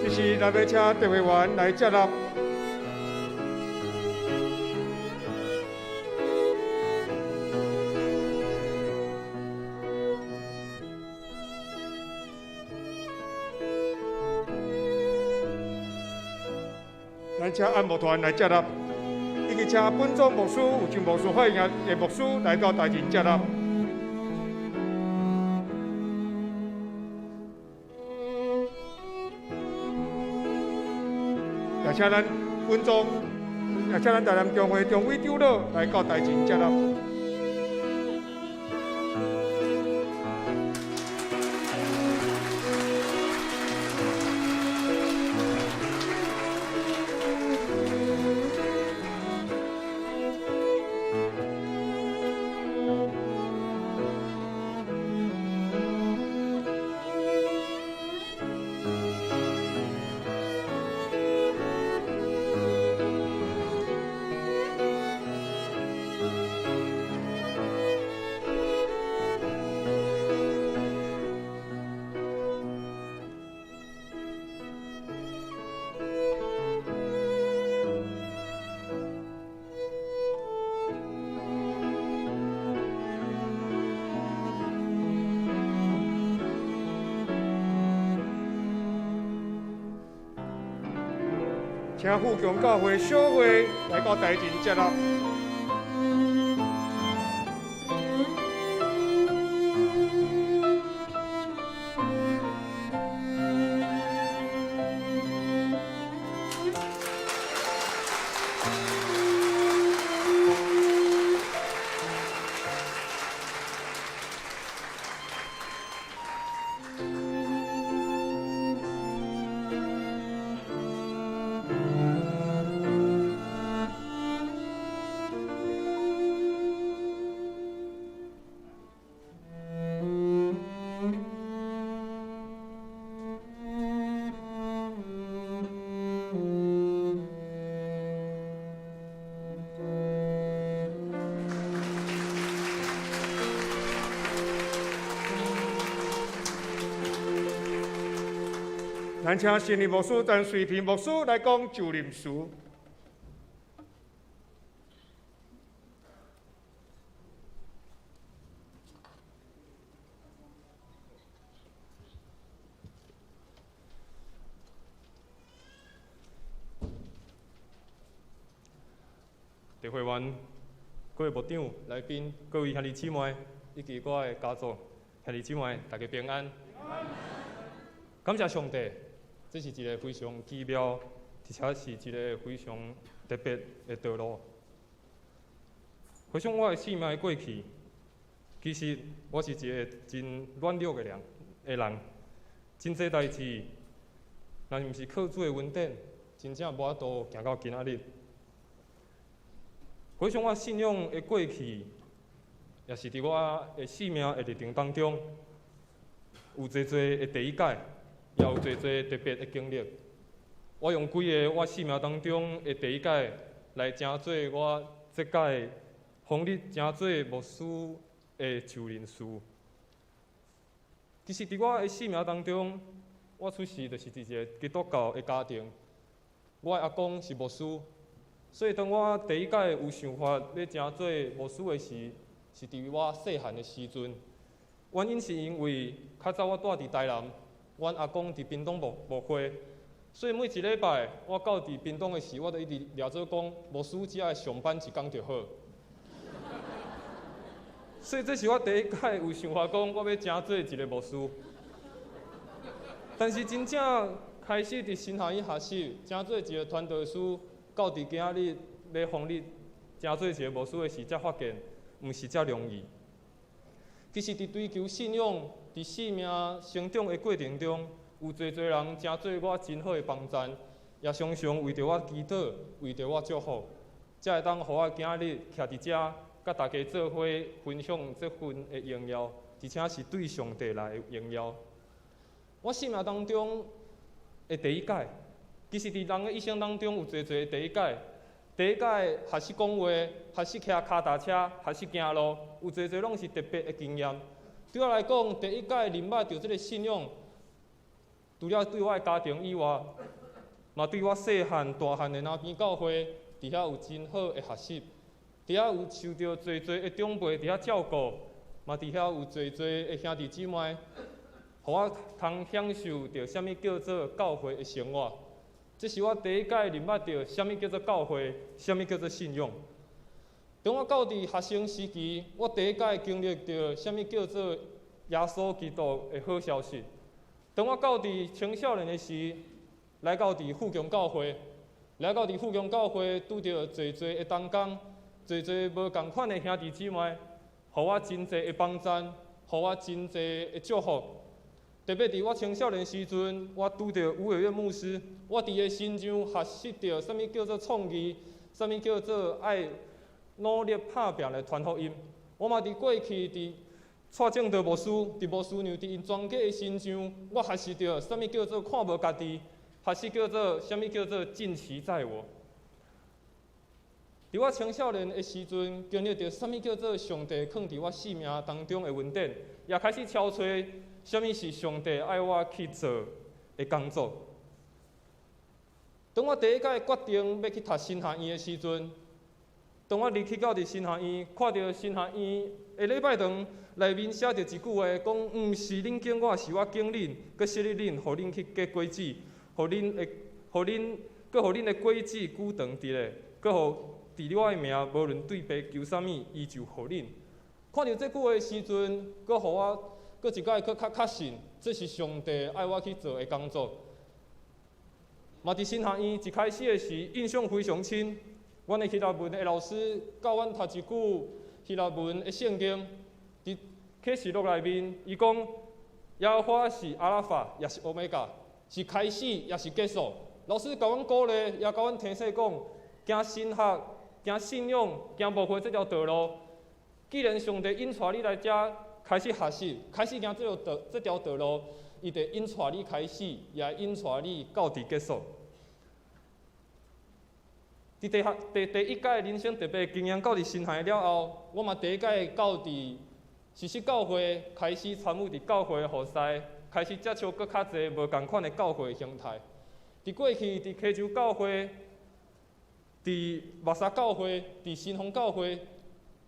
這時，咱欲請特會員來接納。咱請按牧團來接納，以及請本宗牧師、有請牧師發言的牧師來到台前接納。也請咱本宗，也請咱台南中會中委長老來到台前接納。請富強教會小會來到台前接納。咱請新任牧師陳瑞平牧師來講就任詞。特會員、各位牧長、來賓、各位兄弟姊妹，以及我的家族兄弟姊妹，大家平安。感謝上帝，這是一個非常奇妙，而且是一個非常特別的道路。回想我的生命的過去，其實我是一個真軟弱的人，真濟代誌，若毋是靠主的恩典，真正無法度行到今仔日。回想我信仰的過去，也是佇我的生命的歷程當中，有濟濟的第一擺，也有濟濟特別的經歷。我用幾个我生命當中的第一擺來成做我這擺奉你成做牧師的就任詞。其實，佇我的生命當中，我出世就是佇一個基督教的家庭，我的阿公是牧師，所以當我第一擺有想法欲成做牧師的時，是佇我細漢的時陣。原因是因為較早我住佇台南，阮阿公佇屏東牧會，所以每一禮拜我到佇屏東的時，我就一直掠做講，牧師只愛上班一工就好。所以這是我第一擺有想法講，我欲成做一个牧師。但是真正開始佇神學院學習，成做一个傳道師，到佇今仔日欲予你成做一个牧師的時，才發現毋是遮容易。其實佇追求信仰、佇生命成長的過程中，有濟濟人成做我真好的幫贊，也常常為著我祈禱，為著我祝福，才會當予我今仔日徛佇遮，佮大家做伙分享這份的榮耀，而且是對上帝來的榮耀。我生命當中的第一擺，其實佇人的一生當中有濟濟第一擺。第一擺學習講話、學習騎跤踏車、學習行路，有濟濟攏是特別的經驗。對我來講，第一擺認捌著這个信仰，除了對我的家庭以外，嘛對我細漢、大漢的林邊教會，佇遐有真好的學習，佇遐有受著濟濟的長輩佇遐照顧，嘛佇遐有濟濟的兄弟姊妹，予我通享受著啥物叫做教會的生活。這是我第一擺認捌著啥物叫做教會，啥物叫做信仰。當我到佇學生時期，我第一擺經歷著啥物叫做耶穌基督的好消息。當我到佇青少年的時，來到佇富強教會，來到佇富強教會，拄著濟濟的同工，濟濟無仝款的兄弟姊妹，予我真濟的幫贊，予我真濟的祝福。特別佇我青少年時陣，我拄著吳偉岳牧師，我佇伊身上學習著啥物叫做創意，啥物叫做愛努力拍拚來傳福音。我嘛佇過去佇蔡正德牧師，佇牧師娘佇𪜶全家的身上，我學習著啥物叫做看無家己，學習叫做啥物叫做盡其在我。佇我青少年的時陣，經歷著啥物叫做上帝囥佇我生命當中的恩典，也開始敲揣啥物是上帝愛我去做的工作。當我第一擺決定欲去讀神學院的時陣，當我入去到佇神學院，看著神學院的禮拜堂內面寫著一句話，講毋是恁揀我，是我揀恁，閣設立恁，予恁去結果子，予恁的，予恁，閣予恁的果子久長佇咧，閣予佇我的名，無論對父求啥物，伊就予恁。看著這句話的時陣，閣予我閣一擺閣較確信，這是上帝愛我去做的工作。嘛，佇神學院一開始的時，印象非常深。阮的希臘文的老師教阮讀一句希臘文的聖經，佇啟示錄內面，伊講耶和華是阿拉法，也是歐米伽，是開始，也是結束。老師共阮鼓勵，也共阮提醒講，行神學、行信仰、行牧會這條道路，既然上帝引帶你來遮開始學習，開始行這條道路，伊就引帶你開始，也引帶你到佇結束。佇第學第第一擺人生特別經驗到佇神學了後，我嘛第一擺到佇實習教會開始參與佇教會的服侍，開始接觸閣較濟無仝款的教會形態。佇過去佇溪州教會、佇目沙教會、佇新豐教會，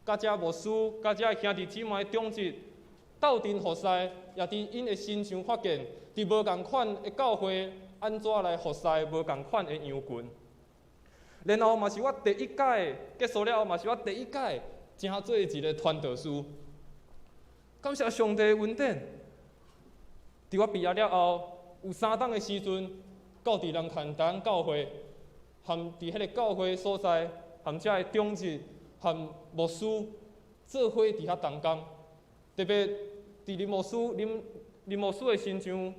佮遮牧師、佮遮兄弟姊妹長執鬥陣服侍，也佇𪜶的身上發現，佇無仝款的教會按怎來服侍無仝款的羊群。然後嘛是我第一擺結束了後，嘛是我第一擺成做一个傳道師。感謝上帝的恩典，佇我畢業了後，有3冬的時陣，到佇南崁台教會，含佇彼个教會所在，含遮的長執，含牧師做伙佇遐同工。特別佇林牧師、林林牧師的身上，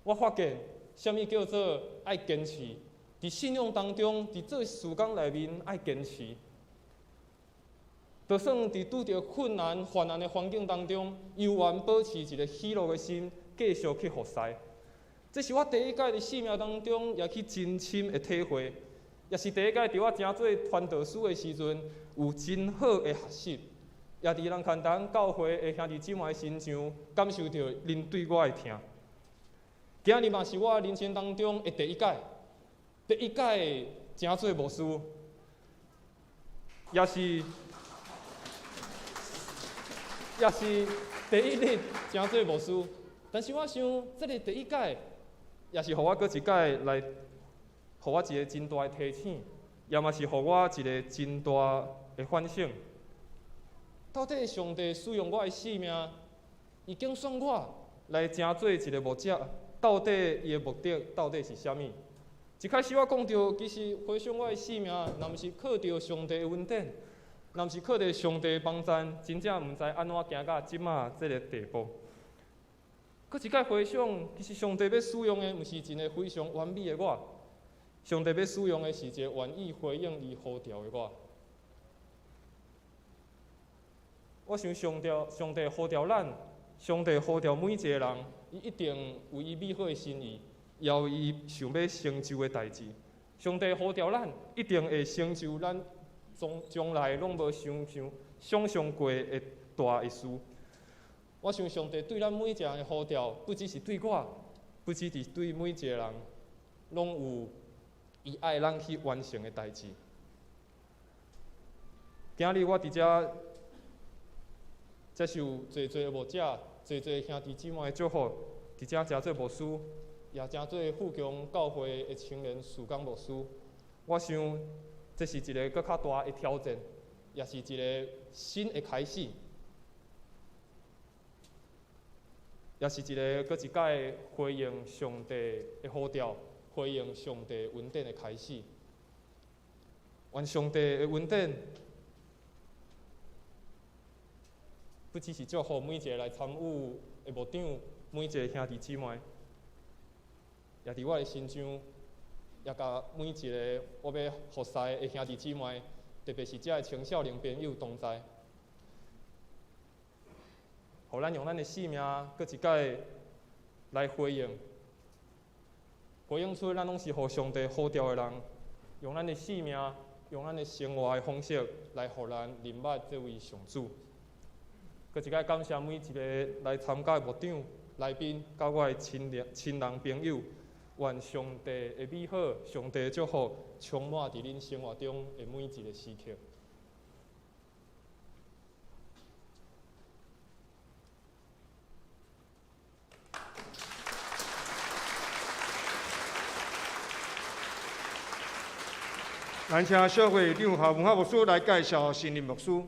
我發現啥物叫做愛堅持。佇信仰當中，佇做事工內面愛堅持。就算佇拄著困難、患難的環境當中，猶原保持一个喜樂的心，繼續去服侍。這是我第一擺佇生命當中，也去真深的體會，也是第一擺佇我成做傳道師的時陣，有真好的學習。也佇南崁台教會的兄弟姊妹身上，感受著𪜶對我的疼。今日嘛是我人生當中的第一擺。第一擺成做牧師，也是第一日成做牧師。但是我想，這个第一擺，也是予我閣一擺來，予我一个真大的提醒，也嘛是予我一个真大的反省。到底上帝使用我的生命，伊拣选我来成做一个牧者，到底伊的目的到底是啥物？一开始我讲著，其实回想我的生命，若毋是靠著上帝的恩典，若毋是靠著上帝的帮助，真正毋知按怎行到这马这个地步。阁一摆回想，其实上帝欲使用的，毋是一个非常完美的我，上帝欲使用的是一个愿意回应伊呼召的我。我想上帝，上帝呼召咱，上帝呼召每一个人，伊一定有伊美好的心意，也有伊想欲成就的代志。上帝呼召咱，一定会成就咱从将来拢无想象、想象过的大的事。我想上帝对咱每一个人的呼召，不只是对我，不只是对每一个人，拢有伊爱咱去完成的代志。今日我伫遮接受济济牧者、济济兄弟姊妹的祝福，伫遮成做牧师，也成做富强教会的青年事工牧师。我想这是一个阁较大的挑战，也是一个新的开始，也是一个阁一摆回应上帝的呼召、回应上帝恩典的开始。愿上帝的恩典，不只是祝福每一个来参与的牧长，每一个兄弟姊妹，也伫我的身上，也共每一个我欲服侍的兄弟姊妹，特别是遮的青少年朋友同在，予咱用咱的生命，阁一摆来回应，回应出咱拢是予上帝呼召的人，用咱的生命，用咱的生活的方式来予咱认捌这位上主。阁一摆感谢每一个来参加的牧长、来宾，佮我的亲人、亲人朋友，愿上帝的美好、上帝的祝福充满伫恁生活中的每一个时刻。咱请小会长何文华牧师来介绍新任牧师。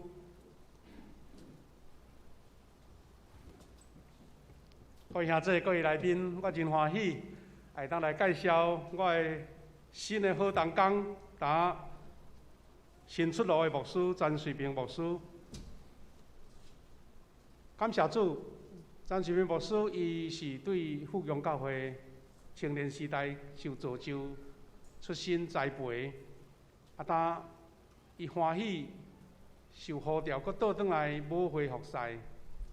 各位兄弟、各位来宾，我真欢喜会当来介绍我的新的好同工，今新出炉的牧师陈瑞平牧师。感谢主，陈瑞平牧师伊是对富强教会青年时代受造就、出身栽培，啊，今伊欢喜受呼召，阁倒转来母会服侍，实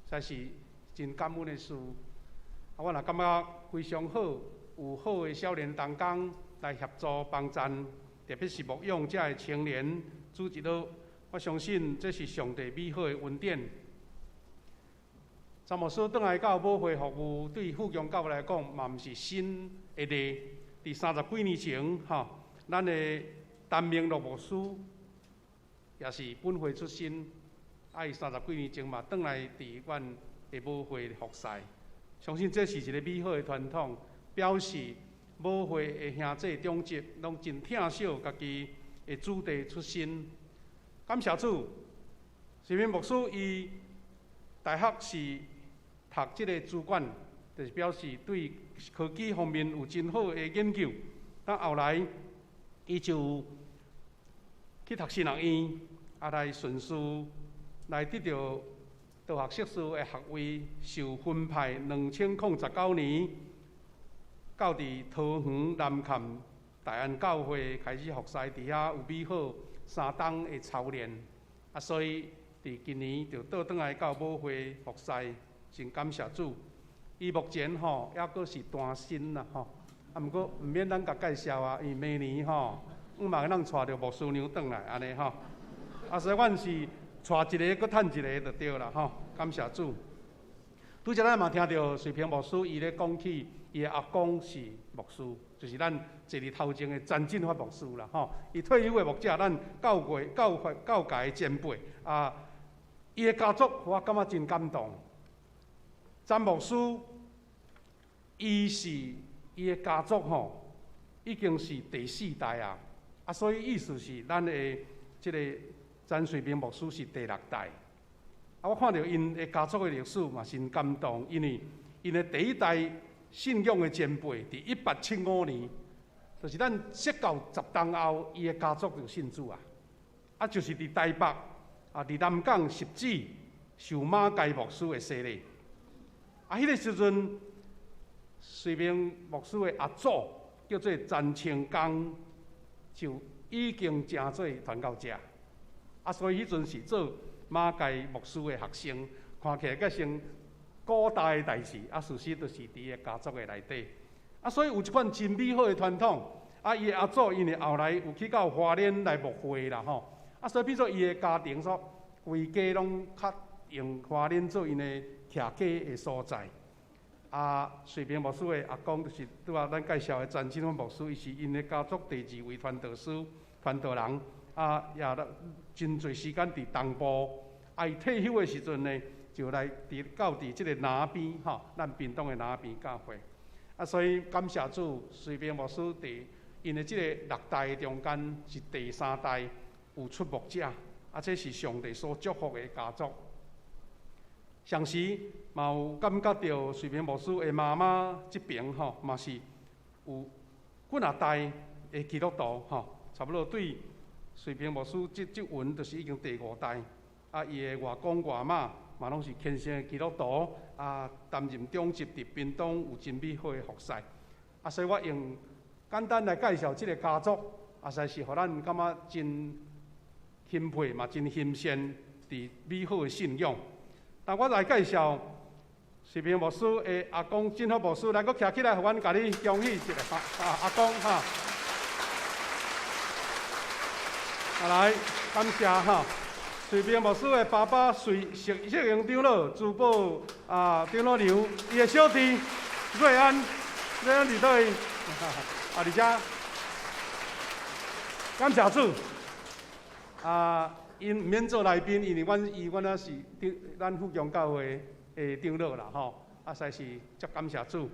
在是真感恩的事。啊，我若感觉非常好，有好的少年同工来协助帮赞，特别是牧养遮的青年主日学，我相信这是上帝美好的恩典。陈牧师转来到母会服务，对富强教会来讲嘛，毋是新的例。伫30几年前，吼，咱的陈明乐牧师也是本会出身，啊，伊30几年前嘛转来伫阮的母会服侍。相信这是一个美好的传统，表示母会的兄弟长执拢真疼惜家己的子弟出身。感谢主，瑞平牧师伊大学是读这个资管，就是表示对科技方面有真好的研究。但后来伊就去读神学院，啊来顺势来得到道学硕士的学位，受分派2019年，到伫桃园南崁大安教会开始服侍，伫遐有美好3冬的操练，啊，所以伫今年就倒转来到母会服侍，真感谢主。伊目前吼犹阁是单身啦吼，啊，毋过毋免咱共介绍啊，因为明年吼，阮嘛会当带著牧师娘转来按呢吼，啊，所以阮是带一个，阁趁一个就对啦吼，感谢主。拄才咱嘛听著瑞平牧师伊咧讲起，伊的阿公是牧师，就是咱坐伫头前的陈进发牧师啦吼。伊退休的牧者，咱教会、教会、教界的前辈啊，伊的家族我感觉真感动。陈牧师，伊是伊的家族吼，已经是第4代啊，啊，所以意思是咱的这个陈瑞平牧师是第6代，啊，我看著𪜶的家族的歷史嘛，真感動，因為𪜶的第一代信仰的前輩，佇1875年，就是咱釋教10冬後，伊的家族就信主啊。啊，就是佇台北啊，佇南港十指受馬偕牧師的洗禮。啊，彼個時陣，瑞明牧師的阿祖叫做陳清江，就已經成做傳教者。啊，所以彼陣是做馬偕牧師的學生，看起來閣成古代的代誌，啊，事實就是佇伊家族的內底。啊，所以有這款真美好的傳統。啊，伊的阿祖因為後來有去到花蓮來牧會啦吼，啊，所以變做伊的家庭說規家攏較用花蓮做𪜶的徛家的所在。啊，瑞平牧師的阿公就是拄仔咱介紹的陳清牧師，伊是𪜶的家族第二位傳道師、傳道人。啊，也真濟時間佇東部。啊，伊退休的時陣呢，就來佇到佇這个南邊吼，咱屏東的南邊教會。啊，所以感謝主，瑞平牧師佇𪜶的這个六代中間是第三代有出牧者，啊，這是上帝所祝福的家族。同時嘛有感覺著瑞平牧師的媽媽這邊吼，嘛是有幾若代的基督徒吼，差不多對瑞平牧師這這雲就是已經第五代。啊，伊的外公外媽嘛攏是虔誠的基督徒，啊，擔任長執佇屏東有真美好的服侍。啊，所以我用簡單來介紹這个家族，啊，實在是予咱感覺真欽佩嘛，真欣羨佇美好的信仰。但我來介紹瑞平牧師的阿公振福牧師，來，閣徛起來，予阮共你恭喜一下，啊，阿公哈。啊，來，感謝哈。瑞平牧師的爸爸瑞石石榮長老，珠寶啊長老娘，伊的小弟瑞安，瑞安佇佗位？啊，佇遮。感謝主。啊，𪜶毋免做來賓，因為阮伊阮仔是長咱富強教會的長老啦吼。啊，實在是足感謝主。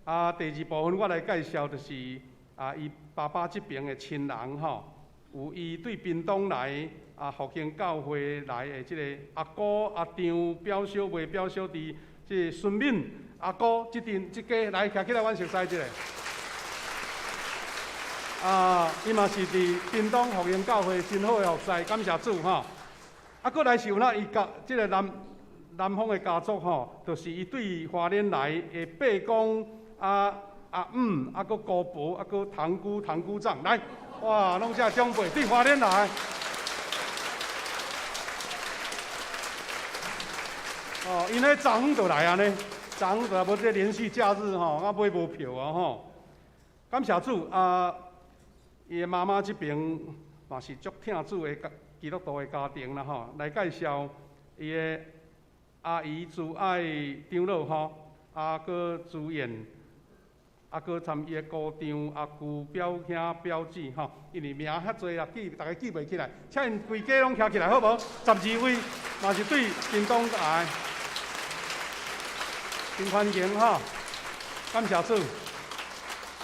啊，第二部分我來介紹就是啊，伊爸爸這邊的親人吼，有伊對屏東來啊復興教會來的這個阿姑、阿丈、表小妹、表小弟，這個孫敏阿姑這陣這家來徛起來，阮熟似這个。啊，伊嘛是佇屏東復興教會真好的服侍，感謝主吼。啊，閣來是有那伊家這个南南方的家族吼，就是伊對花蓮來的伯公啊、阿姆啊，閣姑婆啊，閣堂姑、堂姑丈來，哇，攏遮長輩對花蓮來。哦，𪜶彼昨昏就來啊呢，昨昏就來，無這連續假日吼，啊買無票啊吼。感謝主啊！伊的媽媽這邊嘛是足疼主的基督徒的家庭啦吼，來介紹伊的阿姨朱愛長老吼，啊，閣朱燕，啊，閣參伊的姑丈、阿姑、表兄、表姊吼，因為名遐濟啦，記逐家記袂起來，請𪜶規家攏徛起來好無？12位嘛是對屏東來，真歡迎吼，感謝主。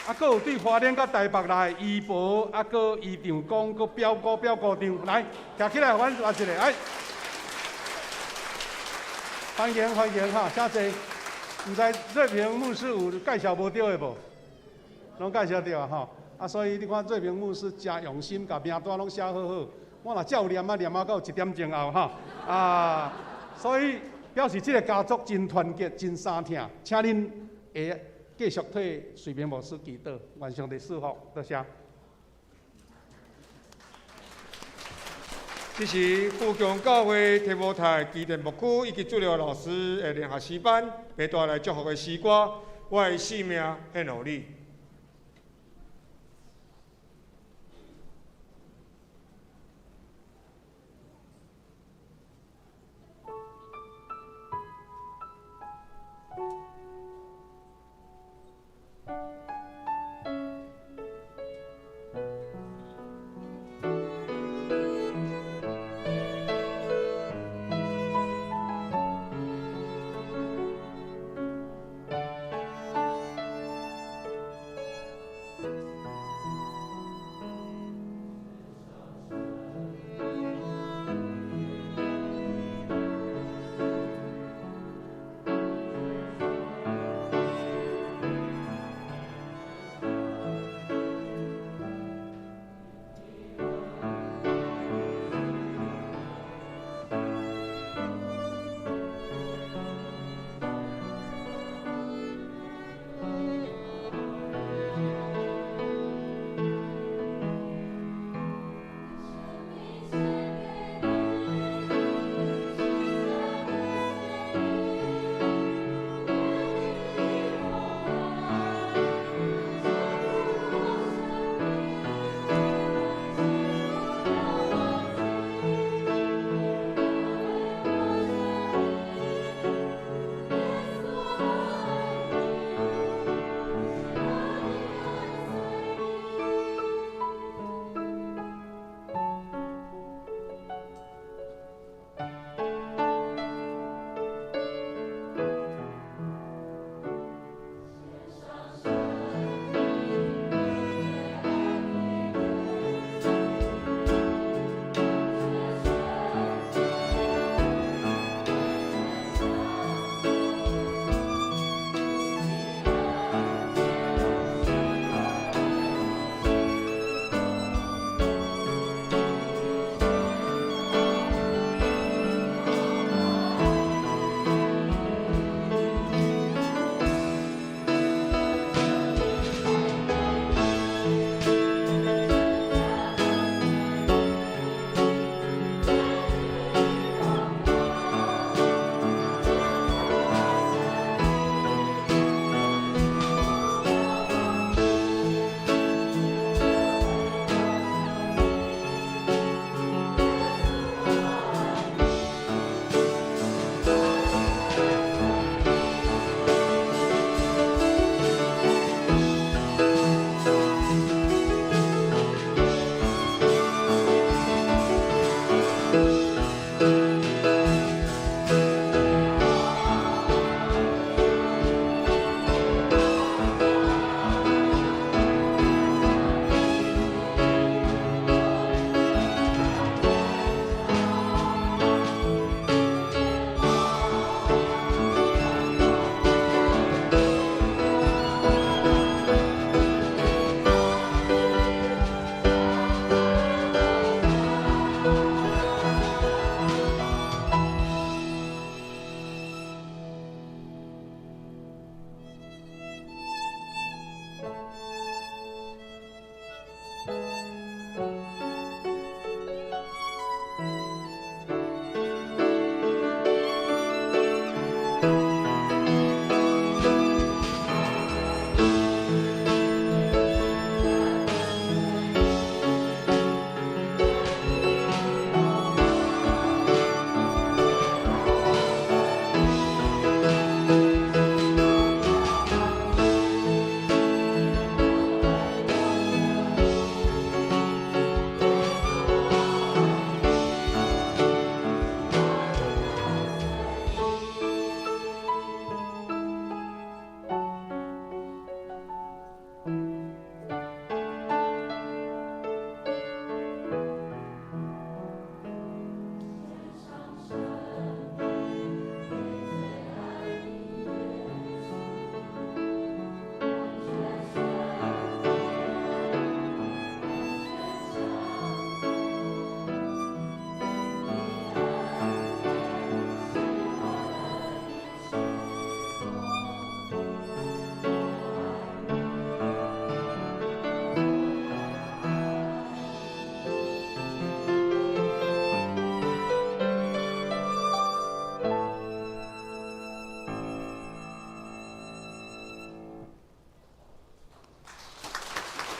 啊，閣有對花蓮佮台北來姨婆，啊，閣姨丈公，閣表哥、表姑丈，來徛起來，阮來一个，哎，歡迎歡迎哈，誠濟。毋知瑞平牧師有介紹無著的無？攏介紹著啊吼。啊，所以你看瑞平牧師誠用心，共名單攏寫好好。我若照念啊念啊到一點鐘後吼。啊，所以表示這个家族真團結、真相疼，請恁會繼續替瑞平牧師祈禱，願上帝賜福，多謝。這是富強教會提摩太基甸牧區以及主任老師的聯合詩班，欲帶來祝福的詩歌。我的性命獻予你。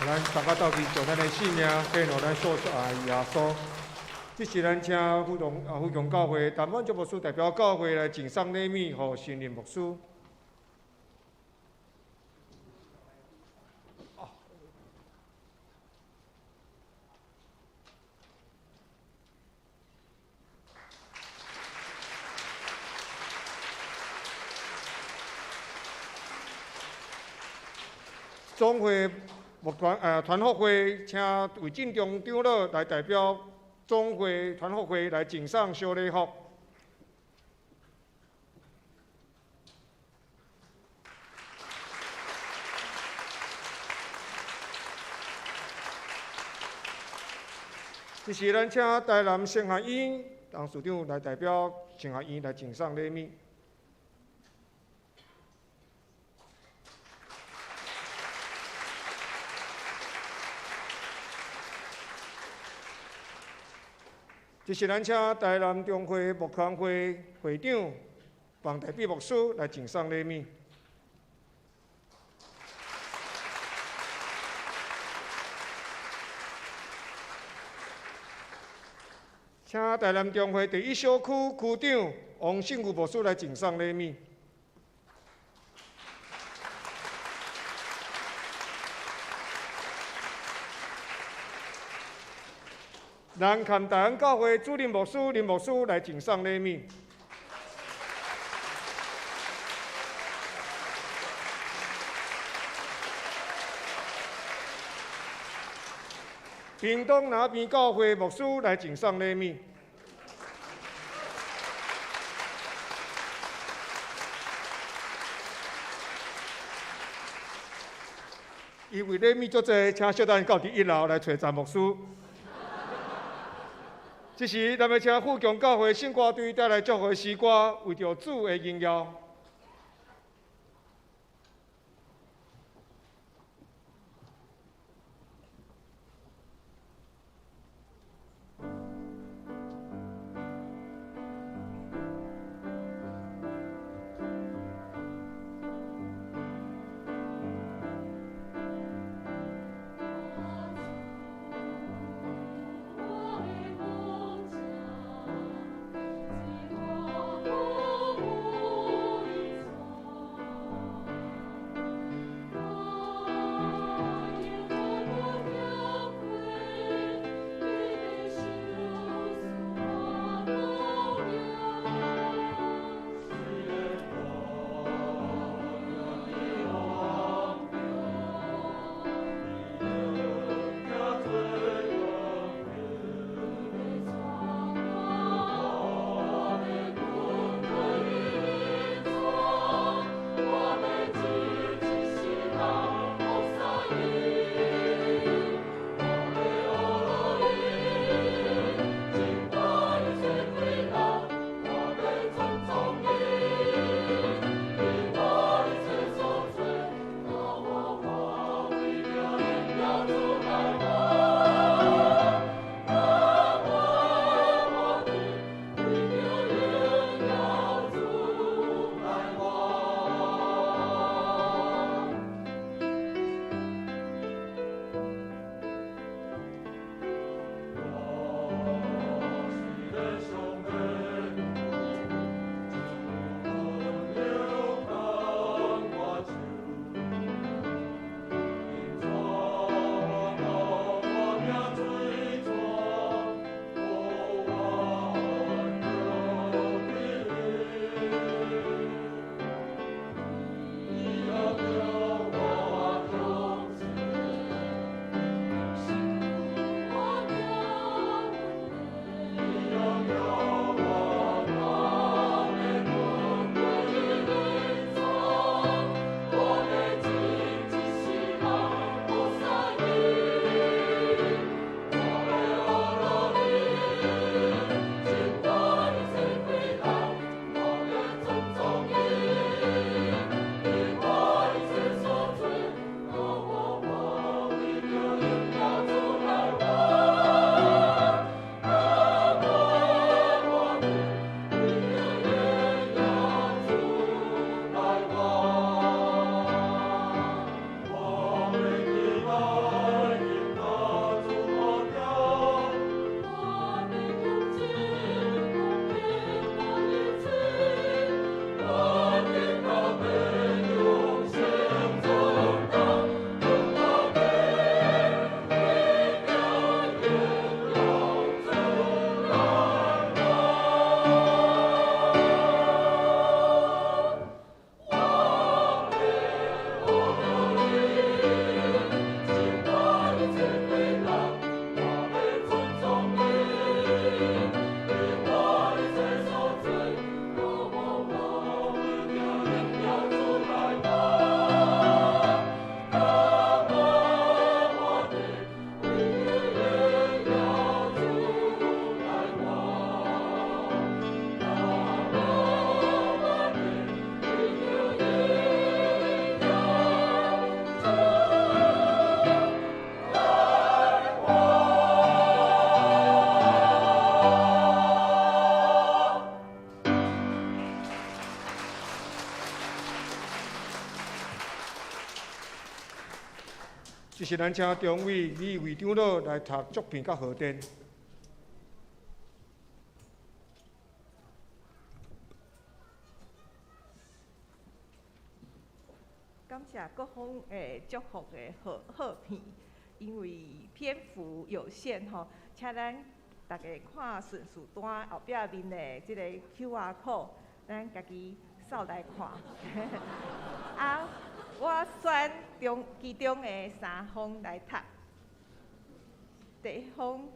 咱大家鬥陣將咱的性命獻予咱所愛的耶穌。這時咱請富強教會陳滿足牧師代表教會來贈送禮物予新任牧師。總會牧團團福會，請魏進忠長老來代表總會團福會來贈送小禮服。這時，咱請台南神學院董事長來代表神學院來贈送禮物。這是咱請台南中會牧團會會長范大比牧師來贈送禮物。請台南中會第一小區區長王信富牧師來贈送禮物。南崁大安教會主任牧師林牧師來贈送禮物。屏東南邊教會牧師來贈送禮物。因為禮物足濟，請小等到佇一樓來揣詹牧師。這時，咱要請富強教會聖歌隊帶來祝福詩歌，為著主的榮耀。我。是咱請中委李會長老來讀祝篇佮賀電。感謝各方的祝福的賀賀片，因為篇幅有限吼，請咱大家看順序單後壁面的這個 QR code，咱家己掃來看。啊，我選中其中的三封來讀。第一封，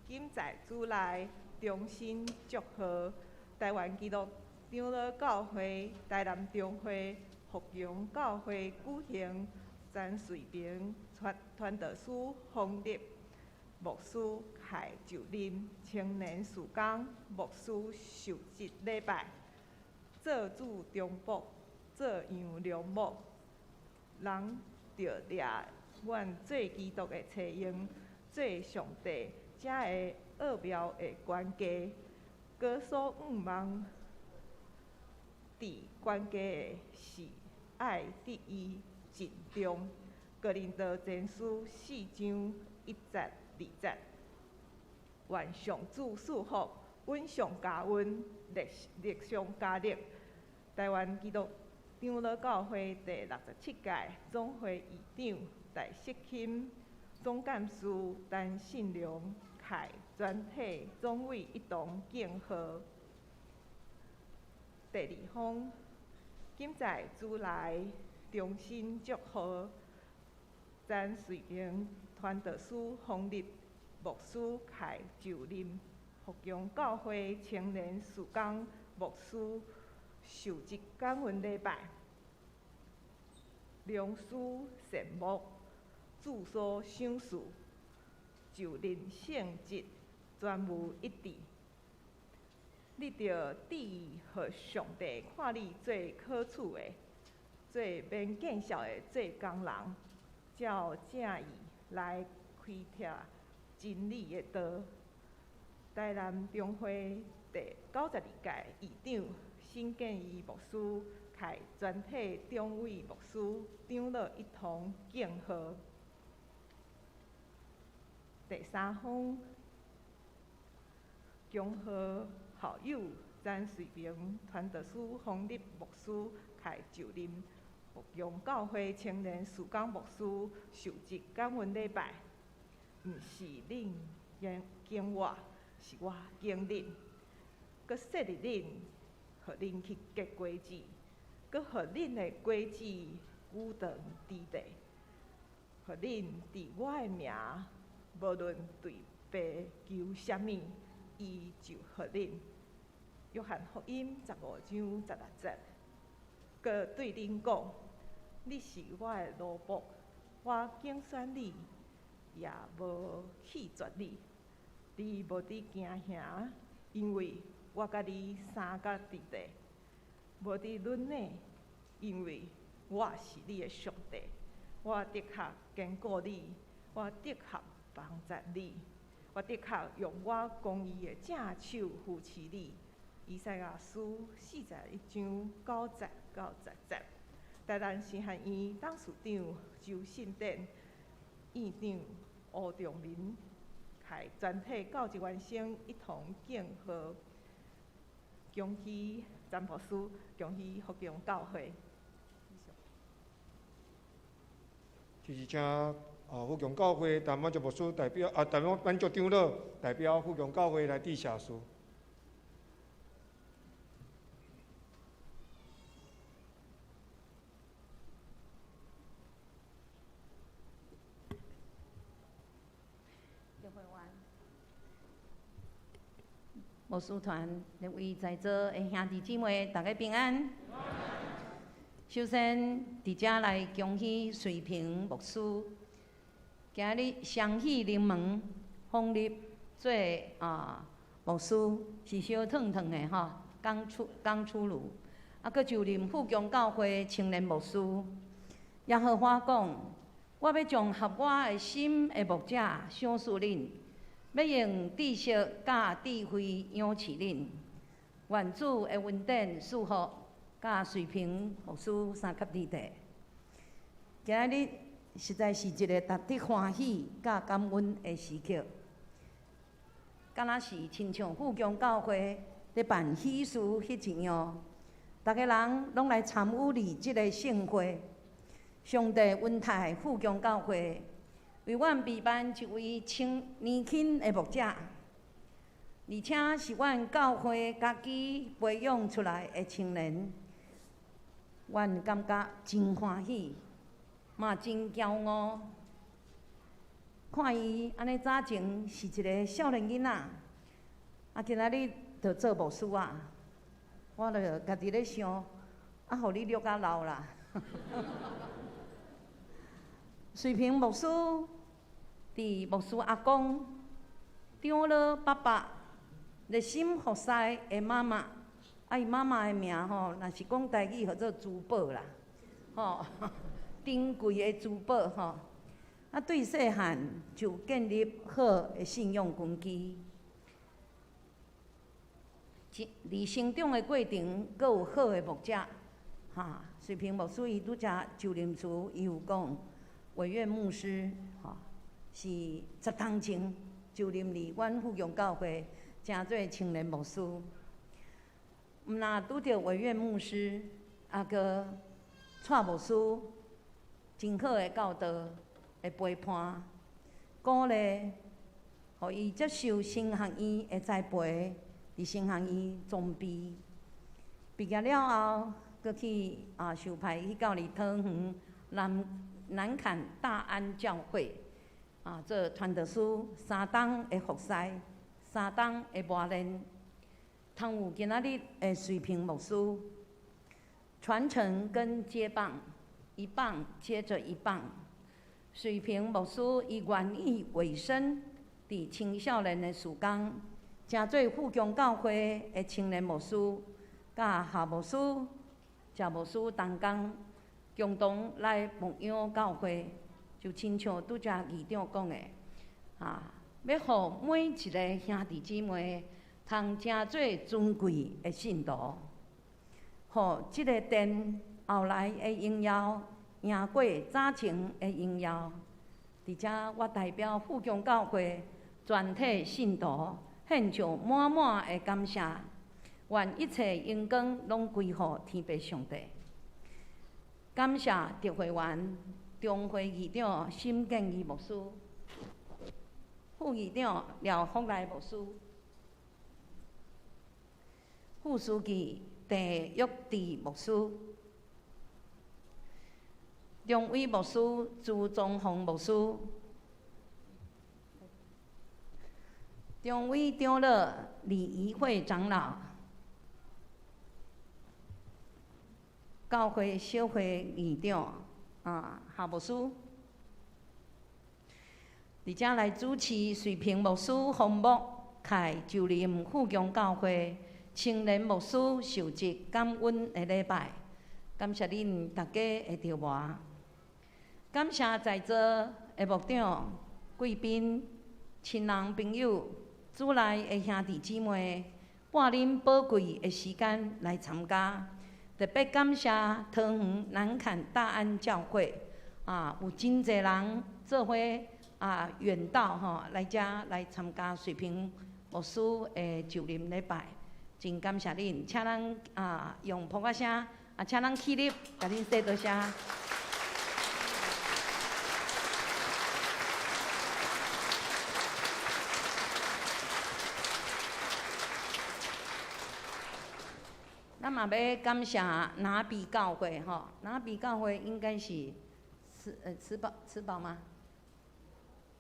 今在主內衷心祝賀台灣基督長老教會台南中會福榮教會舉行陳瑞平傳傳道師封立牧師開就任青年事工牧師受職禮拜，做主中保，做楊良牧，人著掠阮做基督的冊用，做上帝這个奧妙的管家，閣所向望佇管家的是愛得伊盡忠。哥林多前書四章一節二節。願上主賜福，穩上加穩，力力上加力。台灣基督長老教會第67屆總會議長戴錫欽、總幹事陳信良、楷全體總委一同敬賀。第二封，今在主內衷心祝賀陳瑞平傳道師封立牧師開就任福榮教會青年事工牧師受職感恩禮拜，良師善牧，主所賞賜，就任聖職全無一致。你著致意予上帝看你做可取的、做免見笑的做工人，照正意來開拓真理的道。台南中會第92屆議長沈建義牧師，開全體中委牧師長老一同敬賀。第三封，恭賀校友陳瑞平傳道師封立牧師開就任福榮教會青年事工牧師受職感恩禮拜。毋是恁揀我，是我揀恁，閣設立恁，予恁去結果子，閣予恁的果子久長佇地，予恁佇我的名，無論對父求啥物，伊就予恁。約翰福音15章16節，閣對恁講：你是我的奴僕，我揀選你，也無棄絕你。你無佇驚嚇，因為我佮你相佮佇地；無佇忍耐，因為我是你的上帝，我的確堅固你，我的確幫助你，我的確用我公義的正手扶持你。以賽亞書41章9節到10節。台南神學院董事長周信典、院長吳仲明，開全體教職員生一同敬賀，恭喜詹牧師，恭喜福榮教會。就是請福榮教會陳滿足牧師代表，陳滿足長老代表福榮教會來致謝詞。牧師團各位在座的兄弟姊妹，大家平安。首先，佇遮來恭喜瑞平牧師，今日雙喜臨門，封立做牧師，是燒燙燙的吼，剛出爐，閣就任富強教會青年牧師。耶和華講：我欲將合我的心的牧者賞賜恁。欲用知識佮智慧養飼恁，願主的恩典賜福佮瑞平牧師三級弟弟。今日實在是一个值得歡喜佮感恩的時刻。敢若是親像富強教會咧辦喜事彼一樣，逐个人攏來參與佇這个盛會。上帝恩待富強教會，為阮備辦一位青年輕的牧者，而且是阮教會家己培養出來的青年，阮感覺真歡喜，嘛真驕傲。看伊按呢早前是一个少年囡仔，啊，今仔日就做牧師啊，我就家己咧想，啊，予你掠較老啦。瑞平牧師佇牧師阿公、長老爸爸、熱心服侍的媽媽，啊，伊媽媽的名吼，若是講台語，號做珠寶啦，吼，珍貴的珠寶吼。啊，對細漢就建立好的信仰根基，佇成長的過程，閣有好的牧者，哈，瑞平牧師伊拄才就任時，伊有講，委員牧師，吼，是十冬前就任佇阮富強教會，成做青年牧師。毋若拄著委員牧師，啊，閣蔡牧師，真好的教導的陪伴，鼓勵，予伊接受神學院的栽培，佇神學院裝備。畢業了後，閣去啊受派去到佇桃園南南崁大安教會啊做傳道師，三冬的服侍，三冬的磨練，通有今仔日的瑞平牧師傳承跟接棒，一棒接著一棒。瑞平牧師伊願意委身佇青少年的事工，成做富強教會的青年牧師，佮夏牧師、謝牧師同工，共同來牧養教會，就親像拄才議長講的，啊，欲予每一个兄弟姊妹通成做尊貴的信徒，予這个殿後來的榮耀贏過早前的榮耀。佇遮，我代表富強教會全體信徒獻上滿滿的感謝，願一切榮光攏歸予天父上帝。感謝特會員、中會議長沈建義牧師、副議長廖福來牧師、副書記鄭玉智牧師、中委牧師朱宗鳳牧師、中委長老李怡慧長老、教會小會議長啊夏牧師，佇遮來主持瑞平牧師封牧開就任富強教會青年牧師受職感恩的禮拜，感謝恁大家的著磨，感謝在座的牧長、貴賓、親人朋友、主內的兄弟姊妹，撥恁寶貴的時間來參加。特別感謝桃園南崁大安教會，啊，有真濟人做伙啊遠道吼來遮來參加瑞平牧師的就任禮拜，真感謝恁，請咱啊用噗仔聲啊，請咱起立，共恁說多謝。咱嘛欲感謝拿比教會吼，拿比教會應該是慈寶慈寶嗎？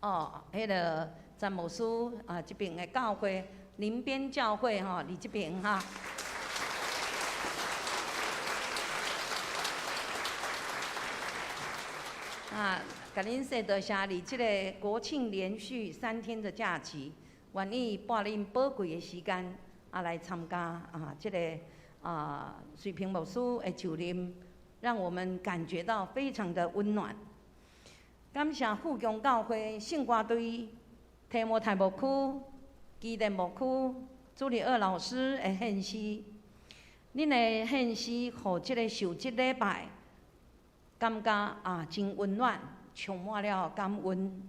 哦，彼个詹牧師啊，這爿的教會林邊教會吼，佇這爿哈。啊，共恁說多謝，佇這个國慶連續3天的假期，願意撥恁寶貴的時間啊來參加啊這个。啊，瑞平牧師的就任，讓我們感覺到非常的溫暖。感謝富強教會聖歌隊、提摩太牧區、基甸牧區朱立二老師的獻詩，恁的獻詩，予這个受職禮拜感覺啊真溫暖，充滿了感恩，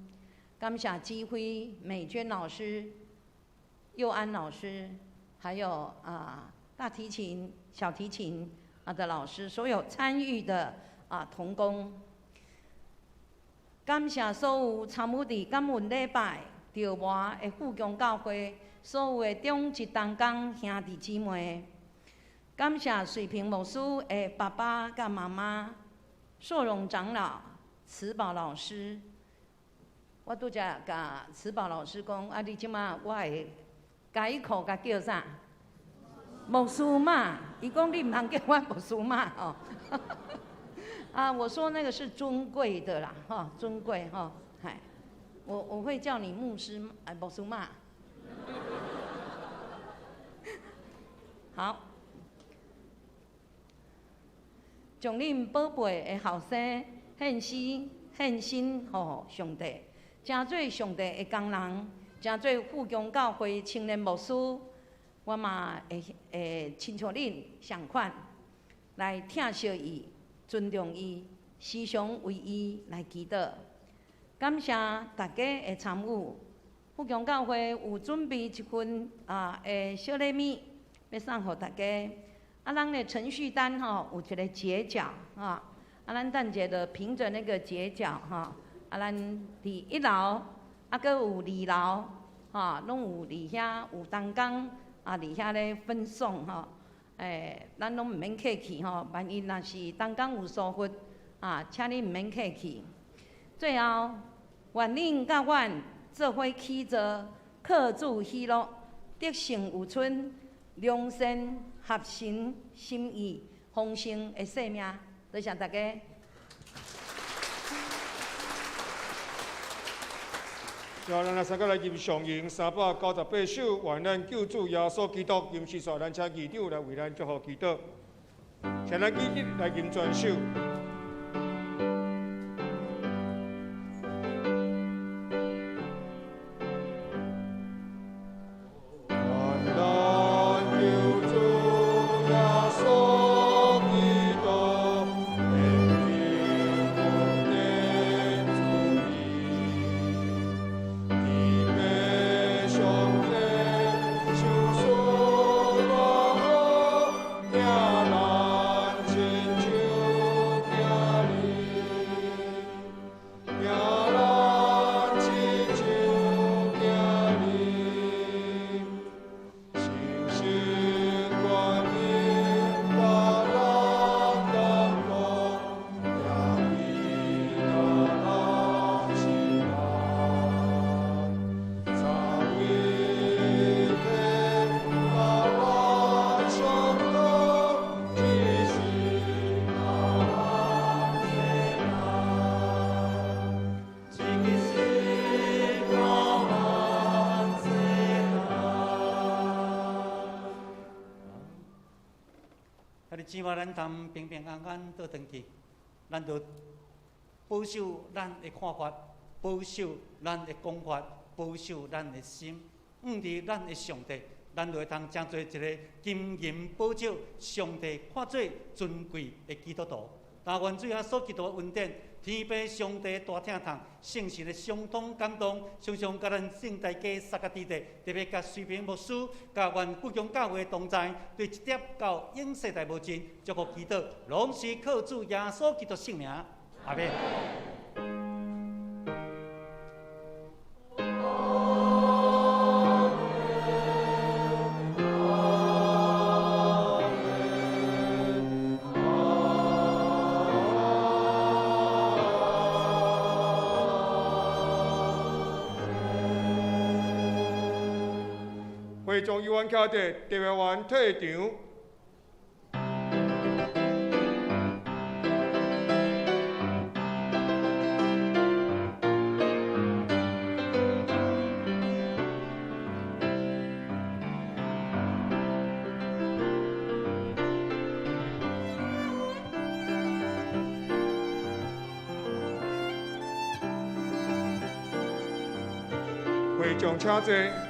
感謝指揮美娟老師、佑安老師，還有大提琴、小提琴的老師，所有參與的同工，感謝所有參與佇感恩禮拜著活的富強教會所有的長執同工兄弟姊妹，感謝水平牧師的爸爸佮媽媽、碩榮長老、慈寶老師。我拄才共慈寶老師講，啊，你這馬我會改口共叫啥？牧師媽，伊講你毋通叫我牧師媽哦。啊，我說那個是尊貴的啦，哈，尊貴哈，嗨，我會叫你牧師，牧師媽。好，將恁寶貝的後生獻身獻身予上帝，成做上帝的工人，成做富強教會青年牧師，我嘛會親像恁仝款來疼惜伊、尊重伊，時常為伊來祈禱。感謝大家的參與，富強教會有準備一份的小禮物，欲送予大家。啊，咱的程序單吼有一個結角啊，啊，咱等下就憑著那個結角吼，啊，咱佇一樓，啊，閣有二樓，吼，攏有佇遐有同工啊，佇遐咧分送吼。咱攏毋免客氣吼，萬一若是同工有疏忽啊，請你毋免客氣。最後，願恁佮阮做伙起座，靠主喜樂，得勝有春，良善合神心意，豐盛的生命。多謝大家。最後，咱來三個來吟上詠398首，願咱救主耶穌基督吟詩煞，咱請議長來為咱祝福祈禱。請咱起立來吟全首。希望咱通平平安安倒轉去，咱就保守咱的看法，保守咱的講法，保守咱的心，向佇咱的上帝，咱就會通成做一個金銀寶石，上帝看做尊貴的基督徒。但願主耶穌基督的恩典，天父上帝大疼痛，聖神的相通感動，常常佮咱聖大家三個弟弟，特別佮水平牧師，佮阮富強教會同在，對這粒到永世代無盡，祝福祈禱，攏是靠主耶穌基督聖名，阿們。會眾有緣徛佇特別員退場。會眾請坐。